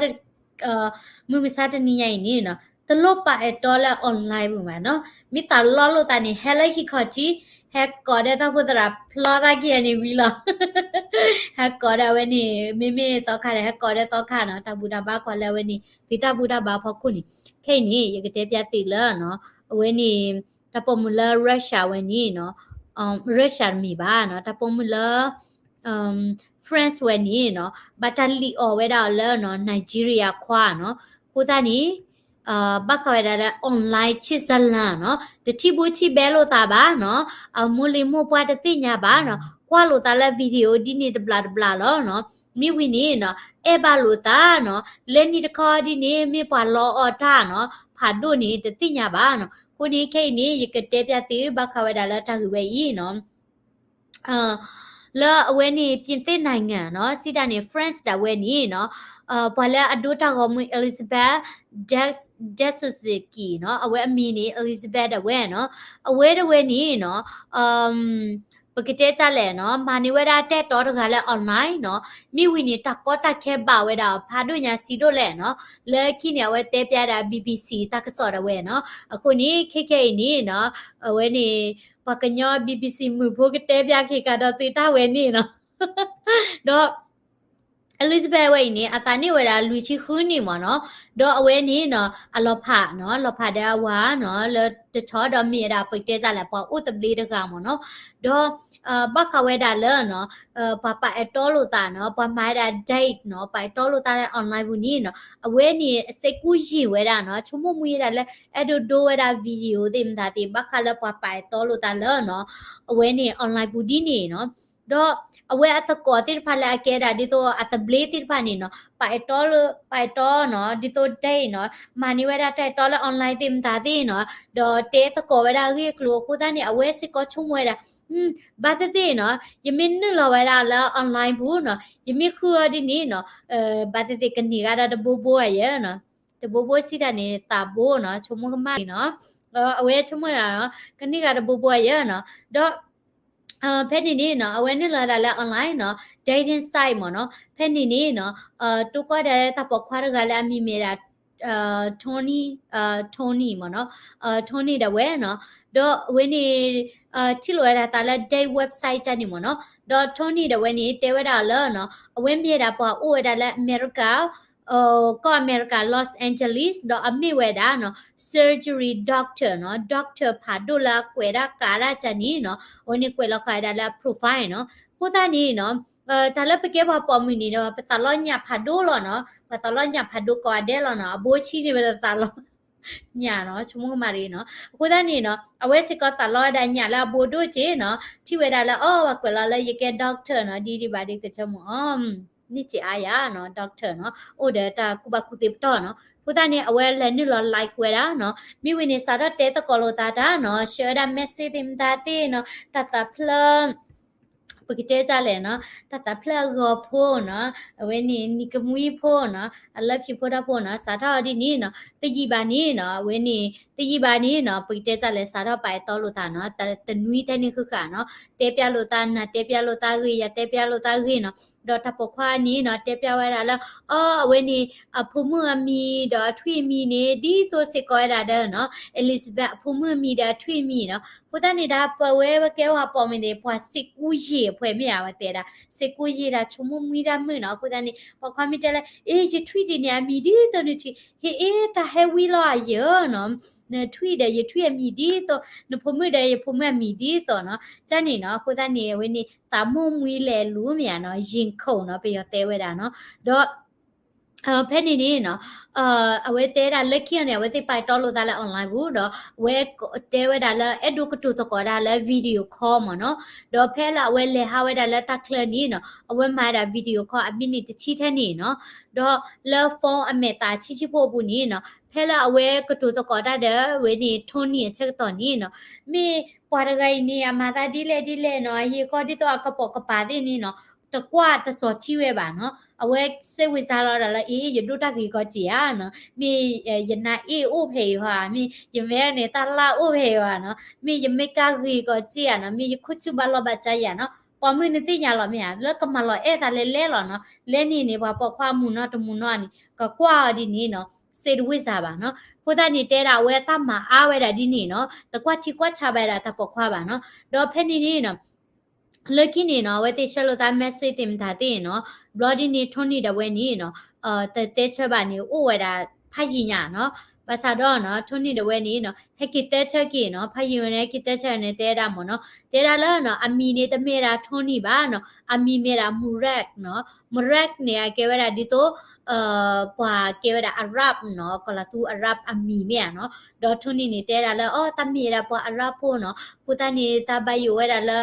မုၢ်မဆါတနံၤညါအံၤန့ၣ်နီၤ တလိၣ်ပာ်အဲၣ်တီလၢ online ပူၤဘၣ်နီၤ. မ့ၢ်သးလီလိာ်သးန့ၣ် ဟဲလၢဟံၣ်ခီၣ်ထံး ဟဲကိးဒီးတၢ်အိၣ်ဖှိၣ်သရၣ်ဖျီသးက့ၤန့ၣ်ဝံၤလီၤ. ဟဲကိးဒီးအဝဲန့ၣ် မ့မ့ၢ်သီခါဒီး ဟဲကိးဒီးသီခါနီၤ တၢ်ဘူၣ်တၢ်ဘါကွၢ်လၢအဝဲန့ၣ် သုတၢ်ဘူၣ်တၢ်ဘါဖီခိၣ်န့ၣ် ခဲအံၤန့ၣ် ယကတဲပျၢ်သုလၢနီၤ အဝဲန့ၣ် တၢ်ပိာ်မုၣ်လၢ Russia ဝဲန့ၣ်နီၤ Russia တမ့ၢ်ဘၣ်နီၤ တၢ်ပိာ်မုၣ်လၢ France ဝဲန့ၣ်နီၤ ဘၣ်တၢ်လံၣ်အီၤဝဲဒၣ်လၢနီၤ Nigeria ခွါနီၤ အဃိသတးန့ၣ် ဘၣ်ဃးဝဲဒၣ်လၢ online ဆ့ၣ်စလၣ်နီၤ တထံၣ်ဘူၣ်ထံၣ်ဘဲလိာ်သးဘၣ်နီၤ အမိၢ်လံၤမိၢ်ပှၢ်တသ့ၣ်ညါဘၣ်နီၤ ကွၢ်လိာ်သးလၢ video ဒ်န့ၣ်တဘျီတဘျီလီၤနီၤ မ့ၢ်ဝံၤန့ၣ်နီၤ အဲၣ်ဘၣ်လိာ်သးနီၤ လၢနံၤတခီဒ်န့ၣ် မ့ၢ်ပှၤလီအီၤတၢ်နီၤ ဖးဒိၣ်န့ၣ် တသ့ၣ်ညါဘၣ်နီၤ. အဃိန့ၣ် ခဲအံၤန့ၣ် ယကတဲပျးသုဘၣ်ဃးဝဲဒၣ်လၢတၢ်ဂ့ၢ်ဝဲအံၤနီၤ လၢအဝဲန့ၣ် ပြင်သစ်နိုင်ငံနီၤ စံးတၢ်န့ၣ် France ဒၣ်ဝဲန့ၣ်နီၤ ပှၤလၢအဒိတၢ်ဂီၤမူ Elizabeth Des- Dessezky နီၤ အဝဲအမံၤန့ၣ် Elizabeth ဒၣ်ဝဲနီၤ အဝဲဒၣ်ဝဲန့ၣ်နီၤ ပကတဲတၢ်လဲၣ်နီၤ မၤန့ၢ်ဝဲဒၣ်တၢ်အဲၣ်တီတဂၤလၢ online နီၤ မ့ၢ်ဝံၤန့ၣ် တၢ်ကီတၢ်ခဲဘၣ်ဝဲဒၣ်ဖးဒိၣ်ညါဆံးဒိၣ်လဲၣ်နီၤ လၢခံန့ၣ် အဝဲတဲပျးဒၣ် BBC တၢ်ကစီၣ်ဒၣ်ဝဲနီၤ အဃိန့ၣ် ခဲခဲအံၤန့ၣ်နီၤ အဝဲန့ၣ် ပှၤကညီ BBC မုၣ်ဖိကတဲပျးက့ၤကဒီးသုတၢ်ဝဲန့ၣ်နီၤ ဒီး Elizabeth ဝဲအံၤန့ၣ် အသးန့ၢ်ဝဲဒၣ်လွံၢ်ဆံဃုနံၣ်မ့ၢ်နီၤ ဒီးအဝဲန့ၣ်နီၤ အလီၤဖးနီၤ လီၤဖးဒီးအဝၤနီၤ လၢတထီဒီးမ့ၢ်ဝဲဒၣ်ပကတဲတၢ်လဲၣ် ပှၤအိၣ်သဘျ့တဂၤမ့ၢ်နီၤ ဒီး ဘၣ်ဃးဝဲဒၣ်လၢနီၤ ပှၤပာ်အဲၣ်တီလိာ်သးနီၤ ပှၤမၤဝဲဒၣ် date နီၤ ပာ်အဲၣ်တီလိာ်သးလၢ online ပူၤန့ၣ်နီၤ အဝဲန့ၣ် အစ့ကူယံာ်ဝဲဒၣ်နီၤ ဆိကမိၣ်မူယဲဒၣ်လၢ အဲၣ်ဒိးဒိဝဲဒၣ် video သ့ၣ်မတၤသ့ၣ် ဘၣ်ဃးလၢပှၤပာ်အဲၣ်တီလိာ်သးလၢနီၤ အဝဲန့ၣ် online ပူၤဒ်န့ၣ်နီၤ ဒီးအဝဲအသကိးသ့ၣ်တဖၣ်လၢအကဲဒၣ်ဒ်သိးအသဘျ့သ့ၣ်တဖၣ်န့ၣ်နီၤ ပာ်အဲၣ်တီလၢ ပာ်အဲၣ်တီနီၤ ဒ်သိး date နီၤ မၤန့ၢ်ဝဲဒၣ်တၢ်အဲၣ်တီလၢ online သ့ၣ်မတၤသ့ၣ်နီၤ ဒီးတဲသကိးဝဲဒၣ်အဂ့ၢ်အကျိၤအဃိသတးန့ၣ် အဝဲစ့ၢ်ကီးဆိကမိၣ်ဝဲဒၣ် ဘၣ်သ့ၣ်သ့ၣ်နီၤ ယမ့ၢ်နုာ်လီၤဝဲဒၣ်လၢ online ပူၤနီၤ ယမ့ၢ်ဃုအီၤဒ်န့ၣ်နီၤ ဘၣ်သ့ၣ်သ့ၣ်ကန့ၢ်ဂၤဒီးတဘိဘိဧါယဲနီၤ တဘိဘိစံးတၢ်န့ၣ် သးဘိနီၤ ဆိကမိၣ်ကမၣ်န့ၣ်နီၤ အဝဲဆိကမိၣ်ဒၣ်နီၤ ကန့ၢ်ဂၤတဘိဘိဧါယဲနီၤ ဒီး ဖဲန့ၣ်န့ၣ်နီၤ အဝဲနုာ်လီၤဒၣ်လၢ online နီၤ dating site မ့ၢ်နီၤ ဖဲန့ၣ်န့ၣ်နီၤ တိၢ်ကီၢ်ဒၣ်တၢ်ပိာ်ခွါတဂၤလၢအမံၤမ့ၢ်ဒၣ် Tony Tony မ့ၢ်နီၤ Tony ဒၣ်ဝဲနီၤ ဒီးအဝဲန့ၣ် ထံၣ်လိာ်ဝဲဒၣ်သးလၢ date website တၢ်န့ၣ်မ့ၢ်နီၤ ဒီး Tony ဒၣ်ဝဲန့ၣ် တဲဝဲဒၣ်လၢနီၤ အဝဲမ့ၢ်ဝဲဒၣ်ပှၤအိၣ်ဝဲဒၣ်လၢအမဲရကၤ ကီၢ်အမဲရကၤ Los Angeles ဒီးအမ့ၢ်ဝဲဒၣ်နီၤ surgery doctor နီၤ doctor ဖးဒိၣ်လၢအကွဲးဒၣ်ကးဒၣ်တၢ်န့ၣ်နီၤ အဝဲန့ၣ်ကွဲးလီၤဃာ်ဝဲဒၣ်လၢအ profile နီၤ အဃိသတးန့ၣ်နီၤ တၢ်လၢပကဲပှၤပိာ်မုၣ်န့ၣ်ဒီး ပသးလီညၣ်ဖးဒိၣ်လီၤနီၤ ပှၤသးလီညၣ်ဖးဒိၣ်ကိးဂၤဒဲးလီၤနီၤ အဘိဆံန့ၣ်ဝဲဒၣ်သးလီ ညၣ်နီၤ ဆိကမိၣ်ကမၣ်တဂ့ၤနီၤ အဃိသတးန့ၣ်နီၤ အဝဲစ့ၢ်ကီးသးလီဝဲဒၣ်ညၣ်လၢအဘိဒိၣ်က့နီၤ ထံၣ်ဝဲဒၣ်လၢ အီ ပှၤကွဲးလီၤလၢယကဲ doctor နီၤ ဒ်ဒံးဘၣ်ဒ်ကဆိကမိၣ် အီ န့ၢ်စ့အါယၤနီၤ doctor နီၤ အိၣ်ဒီးတၢ်ကူၣ်ဘၣ်ကူၣ်သ့ပတီၢ်နီၤ အဃိသတးန့ၣ် အဝဲလဲၤနုာ်လီၤ like ဝဲဒၣ်နီၤ မ့ၢ်ဝံၤန့ၣ် စးထီၣ်တဲသကိးလိာ်သးတၢ်နီၤ share ဝဲဒၣ် message သ့ၣ်မတၤသ့ၣ်နီၤ တၢ်သးဖျၢၣ် ပကတဲတၢ်လဲၣ်နီၤ တၢ်သးဖျၢၣ်အဂီၤဖိနီၤ အဝဲန့ၣ် နံၤကမှံဖိနီၤ အလၢဖံးဖိတၢ်ဖိနီၤ စးထီၣ်အီၤဒ်န့ၣ်နီၤ တယံာ်ဘၣ်န့ၣ်နီၤ အဝဲန့ၣ် တယံာ်ဘၣ်န့ၣ်နီၤ ပကတဲတၢ်လဲၣ် စးထီၣ်ပာ်အဲၣ်တီလိာ်သးနီၤ တနွံထဲန့ၣ်ဃုဃာ်နီၤ တဲပျးလိာ်သး နၤတဲပျးလိာ်သးဂ့ၢ် ယၤတဲပျးလိာ်သးဂ့ၢ်နီၤ ဒီးတၢ်ပိာ်ခွါန့ၣ်နီၤ တဲပျးဝဲဒၣ်လၢ အီ အဝဲန့ၣ် အဖိမုၣ်အမံၤဒီးအထွံၣ်အမံၤန့ၣ် ဒ်သိးစ့ၢ်ကီးဝဲဒၣ်ဒီးနီၤ Elizabeth အဖိမုၣ်အမံၤဒီးအထွံၣ်အမံၤနီၤ အဃိသတးန့ၣ် တၢ်ပဝဲဝဲကဲပှၤပိာ်မုၣ်န့ၣ် ပှၤစ့ကူယံာ်အဖှဲးမ့ၢ်ဧါ ဝဲတဲဒၣ် စ့ကူယံာ်ဒၣ် ဆိကမိၣ်မှံဒၣ်မုာ်နီၤ အဃိသတးန့ၣ် ပိာ်ခွါမ့ၢ်တဲလၢ အ့ ယထွံၣ်ဒ်န့ၣ်အမံၤဒ်သိးနထွံၣ် ဟ့ၣ်အ့ တၢ်ဟဲဝံလီၤအယၢနီၤ နထွံၣ်ဒီးယထွံၣ်အမံၤဒ်သိး နဖိမုၣ်ဒီးယဖိမုၣ်အမံၤဒ်သိးနီၤ ကန့ၣ်နီၤ အဃိသတးန့ၣ် အဝဲန့ၣ် သးမိၢ်မှံလဲၤလူၤမ့ၢ်ဧါနီၤ ရင်ခုန်နီၤ ပယီၤတဲဝဲဒၣ်နီၤ ဒီး ဖဲန့ၣ်န့ၣ်နီၤ အဝဲတဲဒၣ်လၢခံန့ၣ် အဝဲသ့ၣ်ပာ်တီလိာ်သးလၢ online ပူၤဒီး အဝဲတဲဝဲဒၣ်လၢအဲၣ်ဒိးကတိၤသကိးဒၣ်လၢ video call မ့ၢ်နီၤ ဒီးဖဲလၢအဝဲလဲၤဟးဝဲဒၣ်လၢတၢ်ချၢန့ၣ်နီၤ အဝဲမၤဒၣ် video call အမံးနံးတဆံထဲန့ၣ်နီၤ ဒီးလၢ phone အမဲာ်သၣ်ဆံးဆံးဖိအပူၤန့ၣ်နီၤ ဖဲလၢအဝဲကတိၤသကိးတၢ်ဒီးဝဲန့ၣ် Tony အဆၢကတီၢ်န့ၣ်နီၤ မ့ၢ်ပှၤတဂၤအံၤန့ၣ် အမၤသးဒ်လဲၣ်ဒ်လဲၣ်နီၤ အဟံၣ်အဃီဒ်သိးအကပိာ်ကပၤသ့ၣ်န့ၣ်နီၤ တကွၢ်တစီၤထံဝဲဘၣ်နီၤ အဝဲစ့ဝံစါလီၤဒၣ်လၢ အ့ ယဒိၣ်တၢ်ဂ့ၤကီးစ့ဧါနီၤ မ့ၢ်ယနါအ့ၣ်အိၣ်ဖဲအံၤဧါ မ့ၢ်ယမဲန့ၣ်တၢ်လၣ်အိၣ်ဖဲအံၤဧါနီၤ မ့ၢ်ယမ့ၢ်ကါဂ့ၤကီးစ့ဧါနီၤ မ့ၢ်ယခိၣ်ဆူၣ်ဘၣ်လီၤဘၣ်စၢ်ယၤနီၤ ပိာ်မုၣ်နသ့ၣ်ညါလီၤမ့ၢ်ဧါ လၢကမၤလီၤအဲၣ်သးလဲၣ်လဲၣ်လီၤနီၤ လဲၣ်န့ၣ်န့ၣ် ပှၤပိာ်ခွါမုၢ်နီၤတမုၢ်နီၤန့ၣ် ကကွၢ်အီၤဒ်န့ၣ်နီၤ စ့တဝံစါဘၣ်နီၤ အဃိသတးန့ၣ် တဲဒၣ်အဝဲတၢ်မၤအါဝဲဒၣ်ဒ်န့ၣ်နီၤ တကွၢ်ထံကွၢ်ဆးဘၣ်ဒၣ်တၢ်ပိာ်ခွါဘၣ်နီၤ ဒီးဖဲန့ၣ်န့ၣ်နီၤ လၢခံန့ၣ်နီၤ အဝဲသ့ၣ်ဆှၢလိာ်သး message သ့ၣ်မတၤသ့ၣ်နီၤ ဘျီဒ်န့ၣ် Tony ဒၣ်ဝဲန့ၣ်နီၤ တတဲဆၢဘၣ်န့ၣ် အိၣ်ဝဲဒၣ်ဖးယံာ်ညါနီၤ ဘၣ်ဆၣ်ဒီးနီၤ Tony ဒၣ်ဝဲန့ၣ်နီၤ ဟဲက့ၤတဲဆၢက့ၤနီၤ ဖးယံာ်ဝဲန့ၣ် ဟဲက့ၤတဲဆၢန့ၣ် တဲဒၣ်မ့ၢ်နီၤ တဲဒၣ်လၢနီၤ အမံၤန့ၣ်တမ့ၢ်ဒၣ် Tony ဘၣ်နီၤ, အမံၤမ့ၢ်ဒၣ် Murad နီၤ, Murad န့ၣ် အကဲဝဲဒၣ်ဒ်သိး ပှၤကဲဝဲဒၣ် Arab နီၤ, ကီၤလၤသူ Arab အမံၤမ့ၢ်ဧါနီၤ, ဒီး Tony န့ၣ် တဲဒၣ်လၢ အီ သးမ့ၢ်ဝဲဒၣ်ပှၤ Arab ဖိနီၤ, အဃိသတးန့ၣ် သးဘၣ်ယိၣ်ဝဲဒၣ်လၢ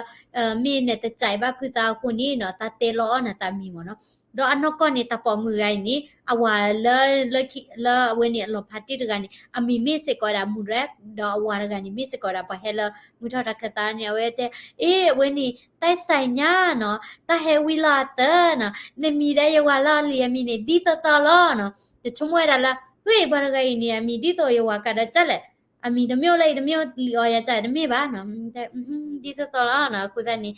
မ့ၢ်နတကြိုက်ဘၣ်ဖုသးအဃိန့ၣ်နီၤ သးတဲလီၤအီၣ်နၤသးမံၤမ့ၢ်နီၤ, ဒီးအနီၢ်ကီၢ်န့ၣ် တၢ်ပိာ်မုၣ်ဂၤအံၤန့ၣ် အဝၤလၢ လၢအဝဲန့ၣ်အလီၤဖးတ့ၢ်တဂၤန့ၣ် အမံၤမ့ၢ်စ့ၢ်ကီးဝဲဒၣ် Murad ဒီးအဝၤတဂၤန့ၣ် မ့ၢ်စ့ၢ်ကီးဝဲဒၣ်ပှၤဟဲလၢမုၢ်ထီၣ်တၢ်ခၢၣ်သးန့ၣ် အဝဲတဲ အ့ အဝဲန့ၣ် တၢ်ဆါညါနီၤ, တၢ်ဟဲဝံၤလီၤအသၢနီၤ, နမံၤဒီးယဝၤလီၢ်လံၤအမံၤန့ၣ် ဒ်သိးသိးလီၤနီၤ, တဆိကမိၣ်ဝဲဒၣ်လၢ ဝ့ၢ် ပှၤတဂၤအံၤန့ၣ် အမံၤဒ်သိးယဝၤကးဒီးကၢ်လဲၣ်, အမံၤတမ့ၢ်အိၣ်လၢအံၤ တမ့ၢ်အိၣ်လံၤအီၤယၤကၢ်တမ့ၢ်ဘၣ်နီၤ, ဒ်သိးသိးလီၤနီၤ, အဃိသတးန့ၣ်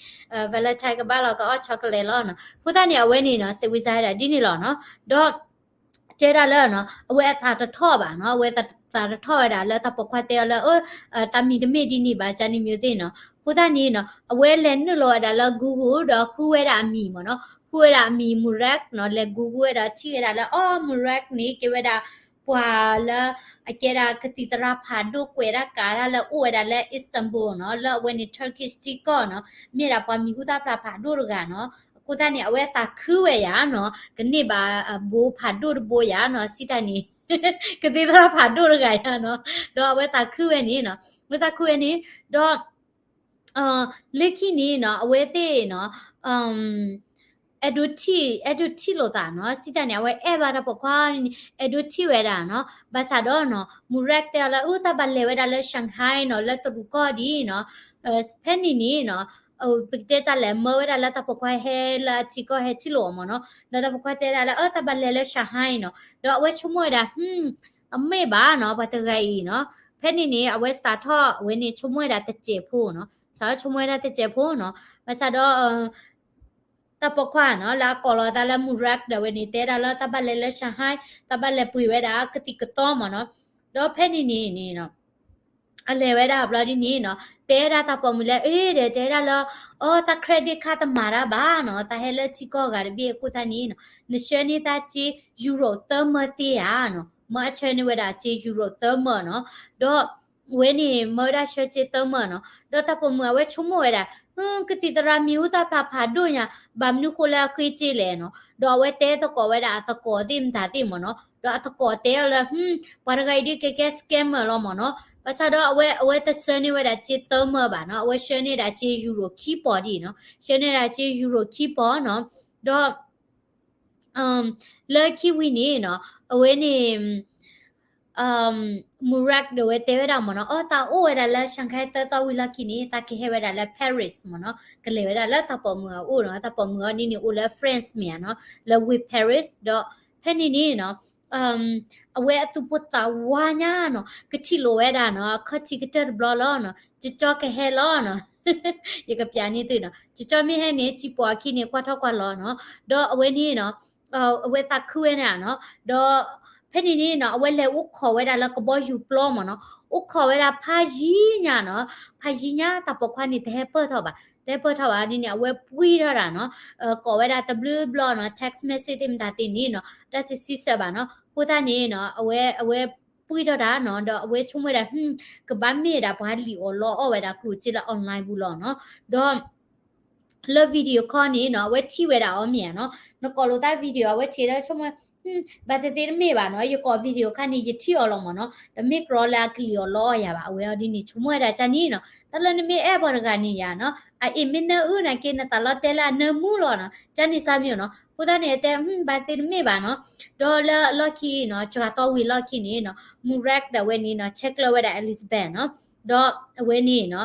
Valentine ကဘၣ်လီၤကအီၣ် chocolate လီၤနီၤ, အဃိသတးန့ၣ် အဝဲန့ၣ်နီၤ စံးဝံစါဒၣ်ဒ်န့ၣ်လီၤနီၤ, ဒီး တဲဒၣ်လၢနီၤ အဝဲအသးတထီၣ်ဘၣ်နီၤ, အဝဲသးတထီၣ်ဝဲဒၣ်လၢတၢ်ပိာ်ခွါတဲအီၤလၢ အၢ သးမံၤတမ့ၢ်ဒ်န့ၣ်ဘၣ် ကၢ်န့ၣ်မ့ၢ်သ့ၣ်နီၤ, အဃိသတးန့ၣ်နီၤ အဝဲလဲၤနုာ်လီၤဝဲဒၣ်လၢ Google ဒီးဃုဝဲဒၣ်အမံၤမ့ၢ်နီၤ, ဃုဝဲဒၣ်အမံၤ Murad နီၤ, လဲၤ Google ဝဲဒီးထံၣ်ဝဲဒၣ်လၢ အီ Murad န့ၣ် ကဲဝဲဒၣ် ပှၤလၢ အကဲဒၣ်ကသံၣ်သရၣ်ဖးဒိၣ်ကွဲးတၢ်ကၤတၢ်လၢအိၣ်ဝဲဒၣ်လၢ Istanbul နီၤ, လၢအဝဲန့ၣ် Turkish ထံကီၢ်နီၤ, မ့ၢ်ဒၣ်ပှၤမံၤဟူသၣ်ဖျါဖးဒိၣ်တဂၤနီၤ, အဃိသတးန့ၣ် အဝဲသးခုဝဲယၤနီၤ, ကန့ၢ်ဘၣ်အဘိဖးဒိၣ်တဘိယၤနီၤ, စံးတၢ်န့ၣ် ကသံၣ်သရၣ်ဖးဒိၣ်တဂၤယၤနီၤ, ဒီးအဝဲသးခုဝဲန့ၣ်နီၤ, အဝဲသးခုဝဲန့ၣ် ဒီး လၢခံန့ၣ်နီၤ အဝဲသ့ၣ်နီၤ အဲၣ်ဒိးထံၣ် အဲၣ်ဒိးထံၣ်လိာ်သးနီၤ, စံးတၢ်န့ၣ် အဝဲအဲၣ်ဘၣ်တၢ်ပိာ်ခွါန့ၣ် အဲၣ်ဒိးထံၣ်ဝဲဒၣ်နီၤ, ဘၣ်ဆၣ်ဒီးနီၤ Murad တဲအီၤလၢ အၢ သးဘၣ်လဲၤဝဲဒၣ်လၢ Shanghai နီၤ, လၢတရူးကီၢ်ဒ်နီၤ, ဖဲန့ၣ်န့ၣ်နီၤ ပကတဲတၢ်လဲၣ် မၢဝဲဒၣ်လၢတၢ်ပိာ်ခွါဟဲလၢအထံကီၢ်ဟဲထံၣ်လိာ်အီၤမ့ၢ်နီၤ, ဒီးတၢ်ပိာ်ခွါတဲဒၣ်လၢ အၢ သးဘၣ်လဲၤလၢ Shanghai နီၤ, ဒီးအဝဲဆိကမိၣ်ဝဲဒၣ် အမ့ၢ်ဘၣ်နီၤ ပှၤတဂၤအံၤနီၤ, ဖဲန့ၣ်န့ၣ် အဝဲစးထီၣ် အဝဲန့ၣ်ဆိကမိၣ်ဝဲဒၣ်တစဲးဖိနီၤ, စးထီၣ်ဆိကမိၣ်ဝဲဒၣ်တစဲးဖိနီၤ, ဘၣ်ဆၣ်ဒီး တၢ်ပိာ်ခွါနီၤ လၢအကိးလီၤသးလၢ Murad ဒီးဝဲန့ၣ် တဲဒၣ်လၢ သးဘၣ်လဲၤလၢ Shanghai, သးဘၣ်လဲၤပှ့ၤဝဲဒၣ်ကသံၣ်ကသီမ့ၢ်နီၤ, ဒီးဖဲန့ၣ်န့ၣ်န့ၣ်နီၤ အလဲၤဝဲဒၣ်ဘျီဒ်န့ၣ်နီၤ, တဲဒၣ်တၢ်ပိာ်မုၣ်လၢ အ့ ဒီးတဲဒၣ်လၢ အီ သး credit card တမၤတၢ်ဘၣ်နီၤ, သးဟဲလၢထံကီၢ်ဂၤတဘ့ၣ်အဃိသတးန့ၣ်နီၤ, နဆှၢန့ၢ်သးစ့ Euro သၢမၢသ့ဧါနီၤ, မၢအဆှၢန့ၢ်ဝဲဒၣ်စ့ Euro သၢမၢနီၤ, ဒီး ဝဲန့ၣ် မၢဝဲဒၣ်ဆှၢစ့သၢမၢနီၤ, ဒီးတၢ်ပိာ်မုၣ်အဝဲဆိကမိၣ်ဝဲဒၣ် ကသံၣ်သရၣ်မံၤဟူသၣ်ဖျါဖးဒိၣ်ညါ, ဘၣ်မနုၤဃိလၢအဃ့စ့လဲၣ်နီၤ, ဒီးအဝဲတဲသကိးဝဲဒၣ်အသကိးသ့ၣ်မတၤသ့ၣ်မ့ၢ်နီၤ, ဒီးအသကိးတဲအီၤလၢ ပှၤတဂၤအံၤဒ်ကဲကဲ scammer လီၤမ့ၢ်နီၤ, ဘၣ်ဆၣ်ဒီးအဝဲ အဝဲတဆှၢန့ၢ်ဝဲဒၣ်စ့သၢမၢဘၣ်နီၤ, အဝဲဆှၢန့ၢ်ဒၣ်စ့ Euro ခံပီၤဒ်နီၤ, ဆှၢန့ၢ်ဒၣ်စ့ Euro ခံပီၤနီၤ, ဒီး လၢခံဝံၤန့ၣ်နီၤ, အဝဲန့ၣ် Murad ဒီးဝဲတဲဝဲဒၣ်မ့ၢ်နီၤ, အီ သးအိၣ်ဝဲဒၣ်လၢ Shanghai သၢသီဝံၤလီၢ်ခံန့ၣ် သးကဟဲဝဲဒၣ်လၢ Paris မ့ၢ်နီၤ, ကလဲၤဝဲဒၣ်လၢတၢ်ပိာ်မုၣ်အအိၣ်နီၤ, တၢ်ပိာ်မုၣ်အီၤဒ်န့ၣ်အိၣ်လၢ France မ့ၢ်ဧါနီၤ, လၢဝ့ၢ် Paris ဒီး ဖဲန့ၣ်န့ၣ်နီၤ, အဝဲအသူၣ်ပိၢ်သးဝးညါနီၤ, ကထံၣ်လိာ်ဝဲဒၣ်နီၤ, အခီၣ်ထံးကတၢၢ်တဘျီလီၤနီၤ, ကၠီကၠီကဟဲလီၤနီၤ, ယကပျးန့ၢ်သုနီၤ, ကၠီကၠီမ့ၢ်ဟဲန့ၣ် စံၣ်ပိာ်အခံန့ၣ် ကွၢ်ထီၣ်ကွၢ်လီၤနီၤ, ဒီးအဝဲန့ၣ်နီၤ အဝဲသးခုဝဲန့ၣ်နီၤ, ဒီးဖဲန့ၣ်န့ၣ်နီၤ အဝဲလဲၤအိၣ်ခိးဝဲဒၣ်လၢကဘီယူၤပျီမ့ၢ်နီၤ, အိၣ်ခိးဝဲဒၣ်ဖးယံၤညါနီၤ, ဖးယံၤညါ တၢ်ပိာ်ခွါန့ၣ် တဟဲပၢၢ်ထီၣ်ဘၣ်, တဟဲပၢၢ်ထီၣ်ဘၣ်ဒ်န့ၣ် အဝဲပှံၢ်ထီၣ်တၢ်နီၤ, ကိးဝဲဒၣ်တဘျုးဘျီနီၤ, text message သ့ၣ်မတၤသ့ၣ်န့ၣ်နီၤ, တၢ်တစံးဆၢဘၣ်နီၤ, အဃိသတးန့ၣ်နီၤ အဝဲ အဝဲပှံၢ်ထီၣ်တၢ်နီၤ, ဒီးအဝဲဆိကမိၣ်ဝဲဒၣ် ကဘၣ်မ့ၢ်ဒၣ်ပှၤလံၣ်အီၣ်လီအီၣ်ဝဲဒၣ်ကျိၣ်စ့လၢ online ပူၤလီၤနီၤ, ဒီး လၢ video call န့ၣ်နီၤ အဝဲထံၣ်ဝဲဒၣ်အီၤမ့ၢ်ဧါနီၤ, နကိးလိာ်သး video အဝဲထံၣ်ဒီးဆိကမိၣ် ဘၣ်သ့ၣ်သ့ၣ်တမ့ၢ်ဘၣ်နီၤ, ယကိး video call န့ၣ် ယထံၣ်အီၤလီၤမ့ၢ်နီၤ, တမ့ၢ်ကြီလၢအကလံၣ်အီၣ်လီအီၣ်ယၤဘၣ်, အဝဲအီၤဒ်န့ၣ် ဆိကမိၣ်ဝဲဒၣ်ကၢ်န့ၣ်နီၤ, တၢ်လၢနမ့ၢ်အဲၣ်ပှၤတဂၤန့ၣ်ယၤနီၤ, အအံၤမ့ၢ်နၢအုၣ်နာ်က့ နသးလီၤတဲာ်လၢအနၢမူလီၤနီၤ, ကၢ်န့ၣ်စၢ်မ့ၢ်နီၤ, အဃိသတးန့ၣ် အတဲ ဘၣ်သ့ၣ်တမ့ၢ်ဘၣ်နီၤ, ဒီးလၢအလီၢ်ခံနီၤ စှၤသီဝံၤလီၢ်ခံန့ၣ်နီၤ Murad ဒီးဝဲန့ၣ်နီၤ check လၢဝဲဒၣ် Elizabeth နီၤ, ဒီးအဝဲန့ၣ်နီၤ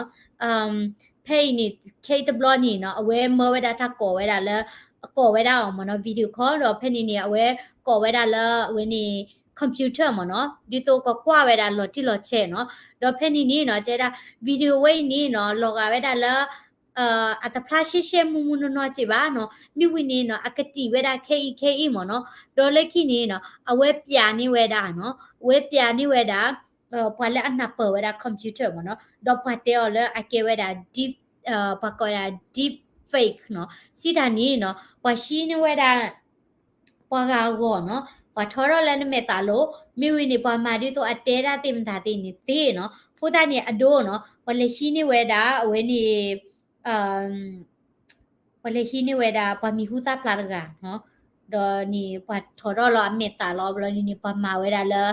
ဖဲအံၤန့ၣ် ခဲအံၤတဘျီန့ၣ်နီၤ အဝဲမၢဝဲဒၣ်တၢ်ကိးဝဲဒၣ်လၢ ကိးဝဲဒၣ်အီၤမ့ၢ်နီၤ video call ဒီးဖဲန့ၣ်န့ၣ် အဝဲကိးဝဲဒၣ်လၢအဝဲန့ၣ် computer မ့ၢ်နီၤ ဒ်သိးကကွၢ်ဝဲဒၣ်လီၤတံၢ်လီၤဆဲးနီၤ, ဒီးဖဲန့ၣ်န့ၣ်နီၤ တဲဒၣ် video ဝဲအံၤန့ၣ်နီၤ လီၤဂာ်ဝဲဒၣ်လၢ အတဖျါရှဲရှဲမူမူနီၢ်နီၢ်က့ဘၣ်နီၤ, မ့ၢ်ဝံၤန့ၣ်နီၤ အကတံာ်ဝဲဒၣ်ခဲအံၤခဲအံၤမ့ၢ်နီၤ, ဒီးလၢခံန့ၣ်နီၤ အဝဲပျးန့ၢ်ဝဲဒၣ်နီၤ အဝဲပျးန့ၢ်ဝဲဒၣ် ပှၤလၢအနၢ်ပၢၢ်ဝဲဒၣ် computer မ့ၢ်နီၤ, ဒီးပှၤတဲအီၤလၢအကဲဝဲဒၣ် deep ပှၤကိးဝဲဒၣ် deep fake နီၤ, စံးတၢ်န့ၣ်နီၤ ပှၤဟံးန့ၢ်ဝဲဒၣ် ပှၤဂၤအဂီၢ်နီၤ, ပှၤထီထီၣ်လၢနမဲာ်သးလိၤ, မ့ၢ်ဝံၤန့ၣ် ပှၤမၤဒ်သိးအတဲဒၣ်သ့ၣ်မတၤသ့ၣ်န့ၣ်သ့နီၤ, အဃိသတးန့ၣ်အဒိနီၤ ပှၤလဲၤဟံးန့ၢ်ဝဲဒၣ် အဝဲန့ၣ် ပှၤလဲၤဟံးန့ၢ်ဝဲဒၣ်ပှၤမံၤဟူသၣ်ဖျါတဂၤနီၤ, ဒီးန့ၣ် ပှၤထီၣ်ထီၣ်လီၤအမဲာ်သးလီၤ ဘျီဒ်န့ၣ် ပှၤမၤဝဲဒၣ်လၢ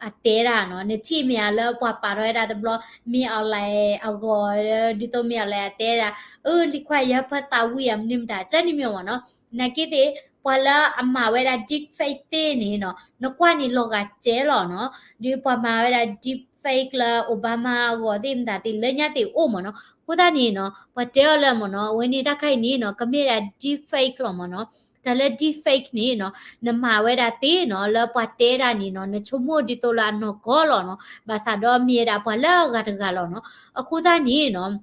အတဲဒၣ်နီၤ, နထံၣ်မ့ၢ်ဧါလၢပှၤပာ်ထီၣ်ဝဲဒၣ်တဘျီ မ့ၢ်အီၤလဲၣ်အဂီၢ်, ဒ်သိးမ့ၢ်အီၤလဲၣ်အတဲဒၣ်, အၢ လံၤခွါယဟၢဖၢသးဝံၣ်ဧါ မနုၤမတၤ ကန့ၣ်မ့ၢ်မ့ၢ်နီၤ, နာ်က့သ့ၣ် ပှၤလၢအမၤဝဲဒၣ် deepfake သ့ၣ်န့ၣ်နီၤ, နကွၢ်န့ၣ်လီၤဂာ်စဲလီၤနီၤ, ဒီးပှၤမၤဝဲဒၣ် deepfake လၢ Obama အဂီၢ်သ့ၣ်မတၤသ့ၣ် လၢညါသ့ၣ်အိၣ်မ့ၢ်နီၤ, အဃိသတးန့ၣ်နီၤ ပှၤတဲအီၤလၢမ့ၢ်နီၤ အဝဲန့ၣ်တၢ်ခါအံၤန့ၣ်နီၤ ကမ့ၢ်ဒၣ် deepfake လီၤမ့ၢ်နီၤ, တၢ်လၢ deepfake န့ၣ်နီၤ နမၤဝဲဒၣ်သ့နီၤ လၢပှၤတဲဒၣ်န့ၣ်နီၤ နဆိကမိၣ်ဒ်သိးလၢအနီၢ်ကီၢ်လီၤနီၤ, ဘၣ်ဆၣ်ဒီးမ့ၢ်ဝဲဒၣ်ပှၤလၢအဂၤတဂၤလီၤနီၤ, အဃိသတးန့ၣ်နီၤ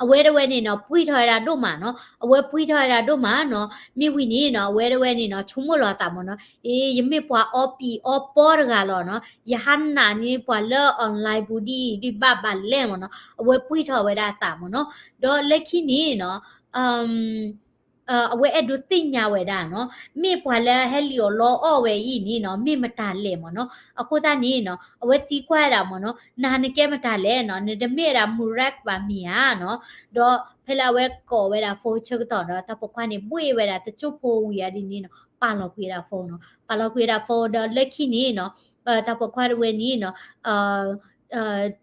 အဝဲတဝဲန့ၣ်နီၤ ပှံၢ်ထီၣ်ဝဲဒၣ်ဒိၣ်မးနီၤ, အဝဲပှံၢ်ထီၣ်ဝဲဒၣ်ဒိၣ်မးနီၤ, မ့ၢ်ဝံၤန့ၣ်နီၤ အဝဲတဝဲန့ၣ်နီၤ ဆိကမိၣ်လီၤအသးမ့ၢ်နီၤ, အ့ ယမ့ၢ်ပှၤအီပံၤအီပီတဂၤလီၤနီၤ, ယဟးနာ်န့ၢ်ပှၤလၢ online ပူၤဒ်အံၤဒ်ဘၣ်ဘၣ်လဲၣ်မ့ၢ်နီၤ, အဝဲပှံၢ်ထီၣ်ဝဲဒၣ်အသးမ့ၢ်နီၤ, ဒီးလၢခံန့ၣ်နီၤ အဝဲအဲၣ်ဒိးသ့ၣ်ညါဝဲဒၣ်နီၤ, မ့ၢ်ပှၤလၢဟဲလံၣ်အီၣ်လီအီၣ်ဝဲအံၤန့ၣ်နီၤ မ့ၢ်မတၤလဲၣ်မ့ၢ်နီၤ, အဃိသတးန့ၣ်နီၤ အဝဲသံကွၢ်ဝဲဒၣ်မ့ၢ်နီၤ, နၤနကဲမတၤလဲၣ်နီၤ, နတမ့ၢ်ဝဲဒၣ် Murak ဘၣ်မ့ၢ်ဧါနီၤ, ဒီးဖဲလၢအဝဲကိးဝဲဒၣ် phone ဆၢကတီၢ်ဒီး တၢ်ပိာ်ခွါန့ၣ် ဘှ့ၣ်ဝဲဒၣ်တကၠိဖိဝံၤအဒ်န့ၣ်နီၤ ပာ်လီၤကွံာ်ဝဲဒၣ် phone နီၤ, ပာ်လီၤကွံာ်ဝဲဒၣ် phone ဒီးလၢခံန့ၣ်နီၤ တၢ်ပိာ်ခွါတဝဲန့ၣ်နီၤ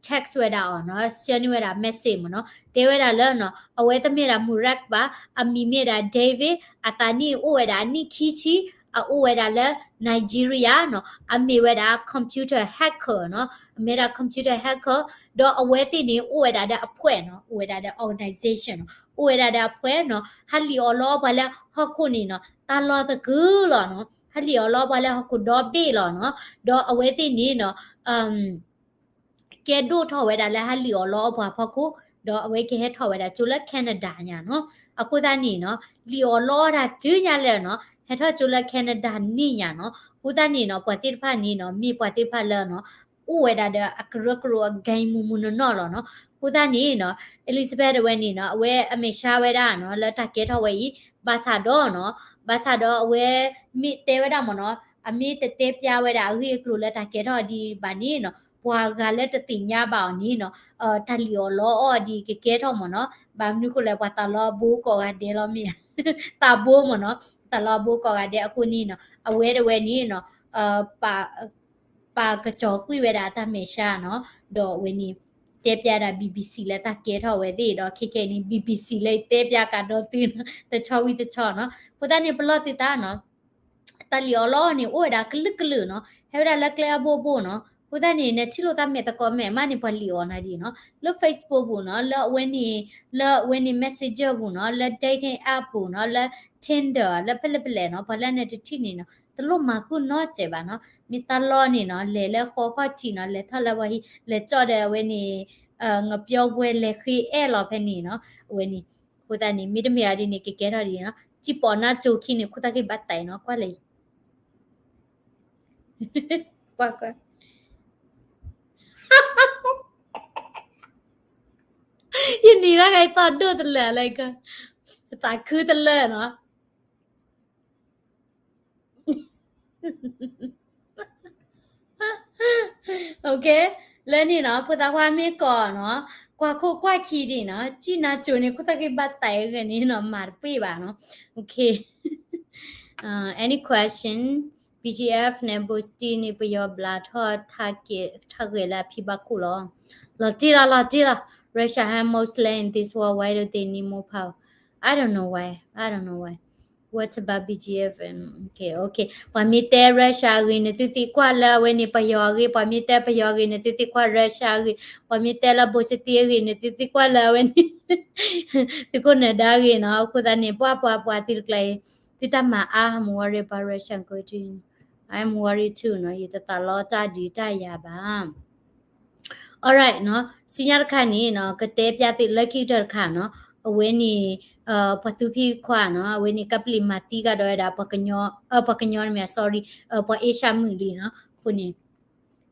text ဝဲဒၣ်အီၤနီၤ, ဆှၢန့ၢ်ဝဲဒၣ် message မ့ၢ်နီၤ, တဲဝဲဒၣ်လၢနီၤ အဝဲတမ့ၢ်ဒၣ် Murak ဘၣ်, အမံၤမ့ၢ်ဒၣ် David, အသးနံၣ်အိၣ်ဝဲဒၣ်အနံၣ်ခံဆံ, အအိၣ်ဝဲဒၣ်လၢ Nigeria နီၤ, အမ့ၢ်ဝဲဒၣ် computer hacker နီၤ, အမ့ၢ်ဝဲဒၣ် computer hacker, ဒီးအဝဲသ့ၣ်န့ၣ် အိၣ်ဝဲဒၣ်ဒီးအဖှဲးနီၤ, အိၣ်ဝဲဒၣ်ဒီး organization နီၤ, အိၣ်ဝဲဒၣ်ဒီးအဖှဲးနီၤ, ဟးလံၣ်အီၣ်လီအီၣ်ပှၤလၢဟီၣ်ခိၣ်န့ၣ်နီၤ, တၢ်လီၢ်သကုၤလီၤနီၤ, ဟးလံၣ်အီၣ်လီအီၣ်ပှၤလၢဟီၣ်ခိၣ်ဒီဘ့ၣ်လီၤနီၤ, ဒီးအဝဲသ့ၣ်န့ၣ်နီၤ ကဲဒိၣ်ထီၣ်ဝဲဒၣ်လၢဟးလံၣ်အီၣ်လီအီၣ်ပှၤဖီခိၣ်, ဒီးအဝဲကဟဲထီၣ်ဝဲဒၣ်ကၠိလၢ Canada ညါနီၤ, အဃိသတးန့ၣ်နီၤ လံၣ်အီၣ်လီအီၣ်တၢ်တုၤညါလၢနီၤ ဟဲထီၣ်ကၠိလၢ Canada န့ၣ်ညါနီၤ, အဃိသတးန့ၣ်နီၤ ပှၤသ့ၣ်တဖၣ်န့ၣ်နီၤ မ့ၢ်ပှၤသ့ၣ်တဖၣ်လၢနီၤ အိၣ်ဝဲဒၣ်ဒီးအကရၢကရိအ gang မူးမူးနီၢ်နီၢ်လီၤနီၤ, အဃိသတးန့ၣ်နီၤ Elizabeth တဝဲန့ၣ်နီၤ အဝဲအမဲာ်ဆှးဝဲဒၣ်နီၤ လၢတၢ်ကဲထီၣ်ဝဲအံၤ, ဘၣ်ဆၣ်ဒီးနီၤ ဘၣ်ဆၣ်ဒီးအဝဲမ့ၢ်တဲဝဲဒၣ်မ့ၢ်နီၤ အမ့ၢ်တတဲပျါဝဲဒၣ်အဂ့ၢ်အကျိၤလၢတၢ်ကဲထီၣ်ဒ်ဘၣ်န့ၣ်နီၤ ပှၤဂၤလၢတသ့ၣ်ညါဘၣ်အီၤန့ၣ်နီၤ တၢ်လံၣ်အီၣ်လီအီၣ်ဒ်ကကဲထီၣ်မ့ၢ်နီၤ, ဘၣ်မနုၤဃိလဲၣ် ပှၤသးလီဘိကိးဂၤဒဲးလီၤမ့ၢ်ဧါ, သးဘိမ့ၢ်နီၤ သးလီဘိကိးဂၤဒဲးအဃိန့ၣ်နီၤ အဝဲတဝဲန့ၣ်နီၤ ပာ်ကစီၤကွံာ်ဝဲဒၣ်အတၢ်မဲာ်ဆှးနီၤ, ဒီးအဝဲန့ၣ် တဲပျါဒၣ် BBC လၢတၢ်ကဲထီၣ်ဝဲသ့ၣ်ဒီး ခဲကနံၣ်အံၤန့ၣ် BBC လၢတဲပျါကဒီးသုနီၤ တဆီဝံၤတဆီနီၤ, အဃိသတးန့ၣ် ပလီၢ်သုသးနီၤ တၢ်လံၣ်အီၣ်လီအီၣ်န့ၣ် အိၣ်ဝဲဒၣ်ကလုာ်ကလုာ်နီၤ, ဟဲဝဲဒၣ်လၢကျဲအဘိဘိနီၤ, အဃိသတးန့ၣ် နထံၣ်လိာ်သးမဲာ်သကိးမဲာ်မးန့ၣ် ပှၤလံၣ်အီၣ်နၤဒ်နီၤ, လၢ Facebook ပူၤနီၤ, လၢအဝဲန့ၣ် လၢအဝဲန့ၣ် Messenger ပူၤနီၤ, လၢ dating app ပူၤနီၤ, လၢ Tinder လၢဖဲလဲၣ်ဖဲလဲၣ်နီၤ, ပှၤလၢနတထံၣ်န့ၣ်နီၤ တလိၣ်မၤဃုာ်နီတစဲးဘၣ်နီၤ, မ့ၢ်တၢ်လီၢ်န့ၣ်နီၤ လဲၤလၢဃီခီၣ်ထံးနီၤ, လဲၤထီၣ်လၢပှၤဟံၣ်, လဲၤကၠီၣ်ဒီးအဝဲန့ၣ် ငပျီဝဲလဲၤဃ့အဲၣ်လီၤဖဲန့ၣ်နီၤ, အဝဲန့ၣ်, အဃိသတးန့ၣ် မ့တမ့ၢ်အီၤဒ်န့ၣ် ကကဲထီၣ်ဒ်နီၤ, စံၣ်ပိာ်နါစိၤခံန့ၣ် ခိၣ်သၣ်ဃံဘၣ်တဲာ်နီၤ, ကွၢ်လဲၣ်, ကွၢ်ကွၢ်, ယနံၤလၢဂၤသီၣ်ဒိၣ်တလၢာ်လၢက, သးခုတလၢာ်နီၤ လၢန့ၣ်နီၤ ဖိသၣ်ခွါမ့ၢ်ကိးနီၤ, ကွၢ်ခိၣ်ကွၢ်ခံဒ်နီၤ, စံၣ်နါစိၤန့ၣ် ခိၣ်သၣ်ဃံဘၣ်တဲာ်ဂ့ၤန့ၣ်နီၤ မၤတပှ့ၤဘၣ်နီၤ, any question, BGF န့ၣ် ဘိၣ်စတံန့ၣ် ပယီၤဘျးထီၣ် ထါဂဲၤလၢအဖံဘၣ်ခိၣ်လီၤ, လီၤတံၢ်လီၤ လီၤတံၢ်လီၤ, Russia ဟဲ most land in this war, why do they need more power? I don't know why, I don't know why. What about BGF? Okay, okay. ပှၤမ့ၢ်တဲ Russia အဂ့ၢ် နသုသံကွၢ်လၢအဝဲန့ၣ် ပယီၤအဂ့ၢ်, ပှၤမ့ၢ်တဲပယီၤအဂ့ၢ် နသုသံကွၢ် Russia အဂ့ၢ်, ပှၤမ့ၢ်တဲလၢဘိၣ်စတံအဂ့ၢ် နသုသံကွၢ်လၢအဝဲန့ၣ် သုးခိၣ်နၢၤဒါအဂ့ၢ်နီၤ, အဃိသတးန့ၣ် ပှၤပှၤပှၤသုတကျါအံၤ သုတၢ်မၤအါ I'm worried about Russia going to, I'm worried too နီၤ, ယတသးလီတၢ်ဒုးတၢ်ယၤဘၣ်. Alright နီၤ, ဆူညါတခါန့ၣ်နီၤ ကတဲပျးသုလၢခံကတၢၢ်တခါနီၤ, အဝဲန့ၣ် ပှၤသူဖံခွါနီၤ, အဝဲန့ၣ် ကပလံၤမၤသံကဒီးဝဲဒၣ် ပှၤကညီ, ပှၤကညီန့ၣ်မ့ၢ် sorry, ပှၤအ့ရှၢမုၣ်လံနီၤ, အဃိန့ၣ်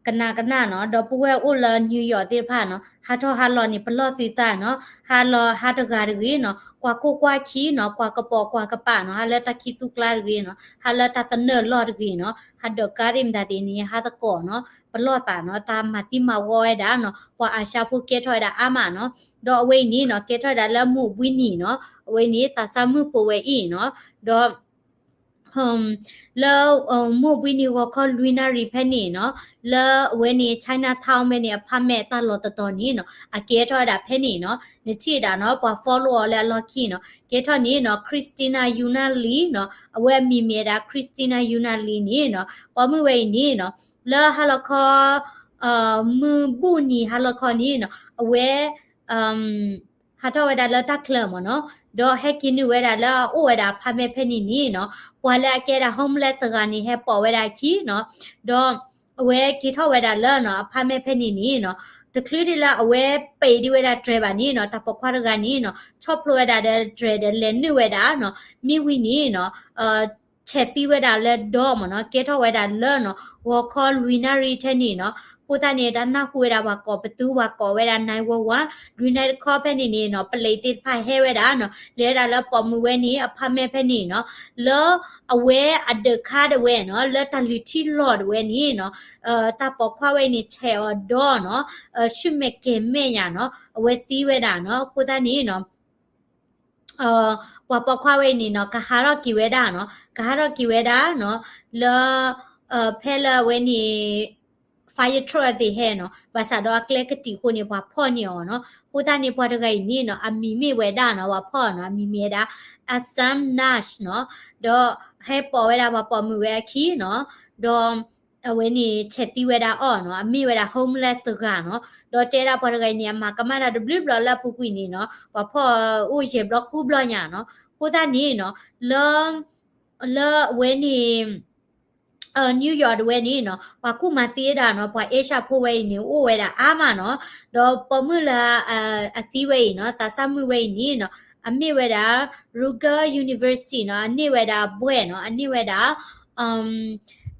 အ ကနၣ်ကနၣ်နီၤ, ဒီပုၢ်ဝဲၢ်အိၣ်လၢ New York သ့ၣ်တဖၣ်နီၤ, ဟးထီၣ်ဟးလီၤန့ၣ် ပလီၢ်သုသးနီၤ, ဟးလီၤဟးတဂၤတဂ့ၤနီၤ, ကွၢ်ခိၣ်ကွၢ်ခံနီၤ, ကွၢ်ကပိာ်ကွၢ်ကပၤနီၤ, ဟးလၢတၢ်ခံသူကျါတဂ့ၤနီၤ, ဟးလၢတၢ်သနၢၣ်လီၢ်တဂ့ၤနီၤ, ဟးဒၢးကါသ့ၣ်မတၤသ့ၣ်န့ၣ် ဟးသကိးနီၤ, ပလီၢ်သးနီၤ, တၢ်မၤသံမၤဝီဝဲဒၣ်နီၤ, ပှၤအၤၡါဖိကဲထီၣ်ဝဲဒၣ်အါမးနီၤ, ဒီးအဝဲအံၤန့ၣ်နီၤ ကဲထီၣ်ဝဲဒၣ်လၢမုၢ်ဘှံးနံၤနီၤ, အဝဲန့ၣ်သးစၢ်မုၣ်ဖိဝဲအံၤနီၤ, ဒီး လၢ မုၢ်ဘှံးနံၤဂီၤခီလွံၢ်နၣ်ရံၣ်ဖဲန့ၣ်နီၤ, လၢအဝဲန့ၣ် Chinatown ဖဲန့ၣ် apartment တၢ်လီၢ်တတီၤန့ၣ်နီၤ, အကဲထီၣ်ဝဲဒၣ်ဖဲန့ၣ်နီၤ, နထံၣ်ဒၣ်နီၤ ပှၤ follow အီၤလၢအလီၢ်ခံနီၤ, ကဲထီၣ်န့ၣ်နီၤ Christina Young လံနီၤ, အဝဲအမံၤမ့ၢ်ဝဲဒၣ် Christina Young လံန့ၣ်နီၤ, ပိာ်မုၣ်ဝဲအံၤန့ၣ်နီၤ, လၢဟါလီၤခီ မုၢ်ဘှံးနံၤဟါလီၤခီန့ၣ်နီၤ, အဝဲ ဟးထီၣ်ဝဲဒၣ်လၢတၢ်ချၢမ့ၢ်နီၤ, ဒီးဟဲက့ၤနုာ်ဝဲဒၣ်လၢအအိၣ်ဝဲဒၣ် apartment ဖဲန့ၣ်န့ၣ်နီၤ, ပှၤလၢအကဲဒၣ် homeless တဂၤန့ၣ် ဟဲပိာ်ဝဲဒၣ်အခံနီၤ, ဒီးအဝဲက့ၤထီၣ်ဝဲဒၣ်လၢနီၤ apartment ဖဲန့ၣ်န့ၣ်နီၤ, တချုးဒံးလၢအဝဲပံးဒံးဝဲဒၣ်တြဲၤဘၣ်န့ၣ်နီၤ, တၢ်ပိာ်ခွါတဂၤန့ၣ်နီၤ ဆီၣ်ဖျိဝဲဒၣ်ဒီးတြဲၤဒီးလဲၤနုာ်ဝဲဒၣ်နီၤ, မ့ၢ်ဝံၤန့ၣ်နီၤ ဆဲးသံဝဲဒၣ်လၢဒီမ့ၢ်နီၤ, ကဲထီၣ်ဝဲဒၣ်လၢနီၤ ဂီၤခီလွံၢ်နၣ်ရံၣ်ထဲန့ၣ်နီၤ, အဃိသတးန့ၣ် တၢ်နၢ်ဟူဝဲဒၣ်ပှၤကိးပသူ ပှၤကိးဝဲဒၣ် nine one one, လွံၢ်နၣ်ရံၣ်တခီဖဲန့ၣ်န့ၣ်နီၤ ပလံးသ့ၣ်တဖၣ်ဟဲဝဲဒၣ်နီၤ, လဲၤဝဲဒၣ်လၢပိာ်မုၣ်ဝဲန့ၣ် apartment ဖဲန့ၣ်နီၤ, လၢအဝဲအဒၢးခါဒၣ်ဝဲနီၤ လၢတၢ်လုၢ်ထံလီၢ်ဒၣ်ဝဲန့ၣ်နီၤ, တၢ်ပိာ်ခွါဝဲန့ၣ် ဆဲးအီၤဒီနီၤ, ဆူမဲာ်ကဲၤမဲာ်ညါနီၤ အဝဲသံဝဲဒၣ်နီၤ, အဃိသတးန့ၣ်နီၤ ပှၤပိာ်ခွါဝဲအံၤန့ၣ်နီၤ ကဟးထီၣ်က့ၤဝဲဒၣ်နီၤ, ကဟးထီၣ်က့ၤဝဲဒၣ်နီၤ, လၢ ဖဲလၢအဝဲန့ၣ် fire truck သ့ၣ်ဟဲနီၤ, ဘၣ်ဆၣ်ဒီးအကျဲကတံာ်အဃိန့ၣ် ပှၤဖီၣ်န့ၢ်အီၤနီၤ, အဃိသတးန့ၣ် ပှၤတဂၤအံၤန့ၣ်နီၤ အမံၤမ့ၢ်ဝဲဒၣ်နီၤ ပှၤဖီၣ်နီၤ အမံၤမ့ၢ်ဝဲဒၣ် Asam Nash နီၤ, ဒီးဟဲပိာ်ဝဲဒၣ်ပှၤပိာ်မုၣ်ဝဲအခံနီၤ, ဒီး အဝဲန့ၣ် ဆဲးသံဝဲဒၣ်အီၤနီၤ, အမ့ၢ်ဝဲဒၣ် homeless တဂၤနီၤ, ဒီးတဲဒၣ်ပှၤတဂၤအံၤန့ၣ် အမၤကမၣ်တၢ်တဘျုးဘျီလၢအပူၤကွံာ်န့ၣ်နီၤ, ပှၤဖီၣ်အိၣ်ယဲၢ်ဘျီဃုဘျီညါနီၤ, အဃိသတးန့ၣ်နီၤ, လၢ လၢအဝဲန့ၣ် New York တဝဲန့ၣ်နီၤ ပှၤကူၣ်မၤသံဝဲဒၣ်နီၤ ပှၤအ့ရှၢၣ်ဖိဝဲအံၤန့ၣ် အိၣ်ဝဲဒၣ်အါမးနီၤ, ဒီးပိာ်မုၣ်လၢ အသံဝဲအံၤနီၤ သးစၢ်မုၣ်ဝဲအံၤန့ၣ်နီၤ အမ့ၢ်ဝဲဒၣ် Rutgers University နီၤ အန့ၢ်ဝဲဒၣ်ဘွဲ့နီၤ အန့ၢ်ဝဲဒၣ်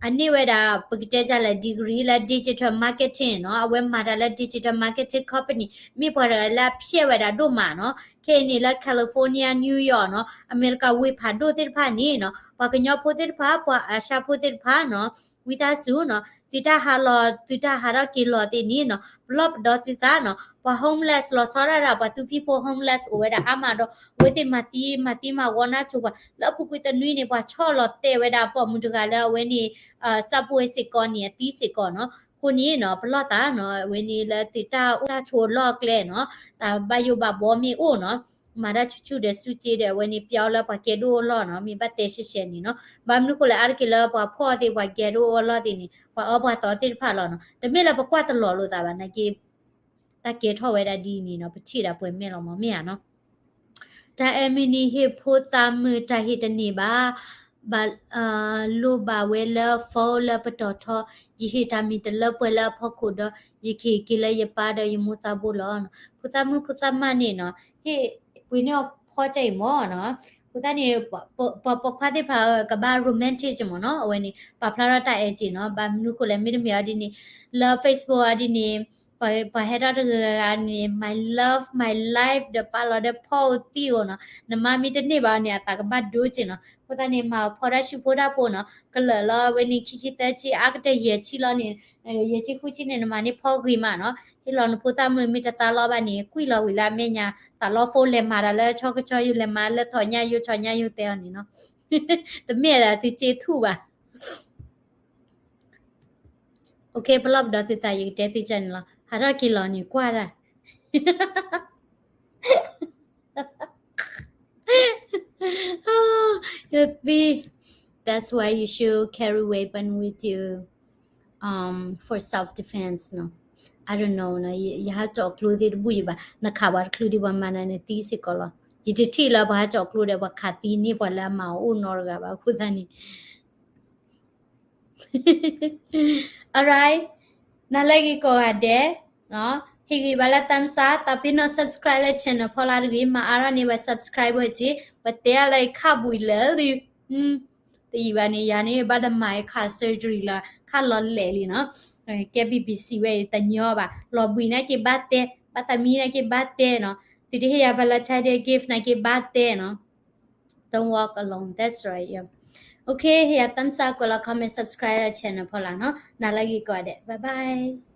အန့ၢ်ဝဲဒၣ် ပကတဲဒ်လဲၣ် degree လၢ digital marketing နီၤ အဝဲမၤတၢ်လၢ digital marketing company မ့ၢ်ပှၤတဂၤလၢအဖျဲးဝဲဒၣ်ဒိၣ်မးနီၤ, ခဲအံၤန့ၣ်လၢ California New York နီၤ အမဲရကၤဝ့ၢ်ဖးဒိၣ်သ့ၣ်တဖၣ်န့ၣ်နီၤ ပှၤကညီဖိသ့ၣ်တဖၣ် ပှၤအၤၡါဖိသ့ၣ်တဖၣ်နီၤ ဝံသးစူၤနီၤ သုတၢ်ဟးလီၤ သုတၢ်ဟးထီၣ်က့ၤလီၤသ့ၣ်န့ၣ်နီၤ ပလီၢ်ပဒီသုသးနီၤ ပှၤ homeless လီၤဆီဒၣ်တၢ် ပှၤသူဖံဖိ homeless အိၣ်ဝဲဒၣ်အါမးဒီး အဝဲသ့ၣ်မၤသံ မၤသံမၤဝီနါစိၤပှၤ လၢအပူၤကွံာ်တနွံန့၁ၣ် ပှၤဆီၣ်လီၤတဲာ်ဝဲဒၣ်ပိာ်မုၣ်တဂၤလၢအဝဲန့ၣ် စးပဝဲစ့ၢ်ကီးန့ၣ် အသံစ့ၢ်ကီးနီၤ အဃိန့ၣ်နီၤ ပလီၢ်သးနီၤ အဝဲန့ၣ်လၢသုတၢ်အိၣ်တၢ်ဆိးလီၢ်ကျဲနီၤ တၢ်ဘၣ်ယိၣ်ဘၣ်ဘှီမ့ၢ်အိၣ်နီၤ မၤတၢ်ဆူၣ်ဆူၣ်ဒီးစူၢ်က့ဒီး အဝဲန့ၣ်ပျီလၢပှၤကဲဒိၣ်အလီၢ်နီၤ မ့ၢ်ဘၣ်တဲရှဲရှဲန့ၣ်နီၤ ဘၣ်မနုၤဃိလဲၣ် အါတက့ၢ်လၢပှၤဖီၣ်သ့ၣ် ပှၤကဲဒိၣ်အလီၢ်သ့ၣ်န့ၣ် ပှၤအၢပှၤသီသ့ၣ်တဖၣ်လီၤနီၤ တမ့ၢ်လၢပကွၢ်တလီၤလိာ်သးဘၣ် နာ်က့ တၢ်ကဲထီၣ်ဝဲဒၣ်ဒ်အံၤန့ၣ်နီၤ ပထံၣ်ဒၣ်ပှဲၤမဲာ်လီၤမ့ၢ်ဧါနီၤ တၢ်အဲၣ်မုၢ်နံၤဟ့ၣ်ဖိသးမုၢ်တၢ်ဟ့ၣ်တန့ၢ်ဘၣ်, ဘၣ်လိၣ်ဘၣ်ဝဲလၢ phone လၢပတီၢ်ထီ, ယဟ့ၣ်တၢ်မံၤတလၢပှဲၤလၢအဖီခိၣ်ဒီး ယကဟ့ၣ်က့ၤလၢယပၢ်ဒီးယမိၢ်သးဘိလီၤ. ဖိသၣ်မုၣ်ဖိသၣ်မါန့ၣ်နီၤ ဟ့ၣ်ပှ့ၤန့ၢ်အီၤဖီကၢ်အံၤမ့ၢ်နီၤ, ဖိသၣ်န့ၣ် ပှၤပိာ်ခွါသ့ၣ်တဖၣ်ကဘၣ် romantic မ့ၢ်နီၤ, အဝဲန့ၣ် ပာ်ဖျါထီၣ်တၢ်အဲၣ်က့ၤနီၤ, ဘၣ်မနုၤဃိလဲၣ် မ့တမ့ၢ်အီၤဒ်န့ၣ် လၢ Facebook အီၤဒ်န့ၣ် ပှၤဟဲထီၣ်တဂၤဂၤန့ၣ် my love my life ဒီးပာ်လီၤဒီးဖီအိၣ်သံအိၣ်နီၤ, နမါမ့ၢ်တန့ၢ်ဘၣ်အီၤန့ၣ် အသးကဘၣ်ဒိက့ၤနီၤ, အဃိသတးန့ၣ် မၤအီၤဖီတၢ်ဆူၣ်ဖိတၢ်ဖိနီၤ, ကလၢာ်လီၤအဝဲန့ၣ် ခံဆံသၢဆံ အါကတၢၢ်ယဲၢ်ဆံလီၤန့ၣ်, ယဲၢ်ဆံဃုဆံန့ၣ် နမၤန့ၢ်ဖီဂ့ၤမးနီၤ, ဟ့ၣ်လီၤနဖိသၣ်မုၣ်မ့ၢ်တသးလီဘၣ်န့ၣ် ကွံာ်လီၤဝံၤလၢအမဲာ်ညါ, သးလီ phone လဲၤမၤတၢ်လၢဆီကဆီယိာ် လဲၤမၤလၢထီၣ်ညါယိာ် ထီၣ်ညါယိာ်တဲအီၤန့ၣ်နီၤ တမ့ၢ်ဒၣ်သုစ့ထူၣ်ဘၣ်. ပလီၢ်ပဒီသုသး ယကတဲသုကၢ်န့ၣ်လီၤ, ဟးထီၣ်က့ၤလီၤန့ၣ်ကွၢ်ဒၣ် ယသံ That's why you should carry weapon with you, um, for self defense နီၤ. I don't know နီၤ, ယဟးကၠီၣ်ကျိသ့ၣ်တဘူၣ်ယဘၣ်, နခးပှၤတချုးဒံးပှၤမၤနၤန့ၣ်သံစ့ၢ်ကီးလီၤ. ယတထံၣ်လၢပှၤဟးကၠီၣ်ကျိဒီး ပှၤခးသံန့ၢ်ပှၤလၢအမၤအီၤအိၣ်နီတဂၤဘၣ်အဃိသတးန့ၣ် Alright, နၤလၢဂ့ၤကိးဂၤဒဲး, ဟ့ၣ်ဂံၢ်ဘါလၢ thumbs up, သးပ့ၤနီၣ် subscribe လၢ channel ဖီလာ်တဂ့ၤ, မၤအါထီၣ်န့ၢ်ပှၤ subscriber က့ၤ, ပတဲအါလၢခါဘှံးလၢာ်လံ, ဟ တယံာ်ဘၣ်န့ၣ် ယၤန့ၣ် ဘၣ်တမၤခါ surgery လီၤ ခါလီၤလဲၣ်လံနီၤ. ကဲ BBC ဝဲအံၤတညီဘၣ် လီၤဘှံးနာ်က့ဘၣ်တဲ ဘၣ်သးမံနာ်က့ဘၣ်တဲနီၤ. သုတဟ့ၣ်ယၤ Valentine Day gift နာ်က့ဘၣ်တဲနီၤ. Don't walk alone, that's right, yeah. Okay, ဟ့ၣ်ယၤ thumbs up ကွဲးလီၤ comment, subscribe လၢ channel ဖီလာ်နီၤ. နၤလၢဂ့ၤကိးဂၤဒဲး bye bye.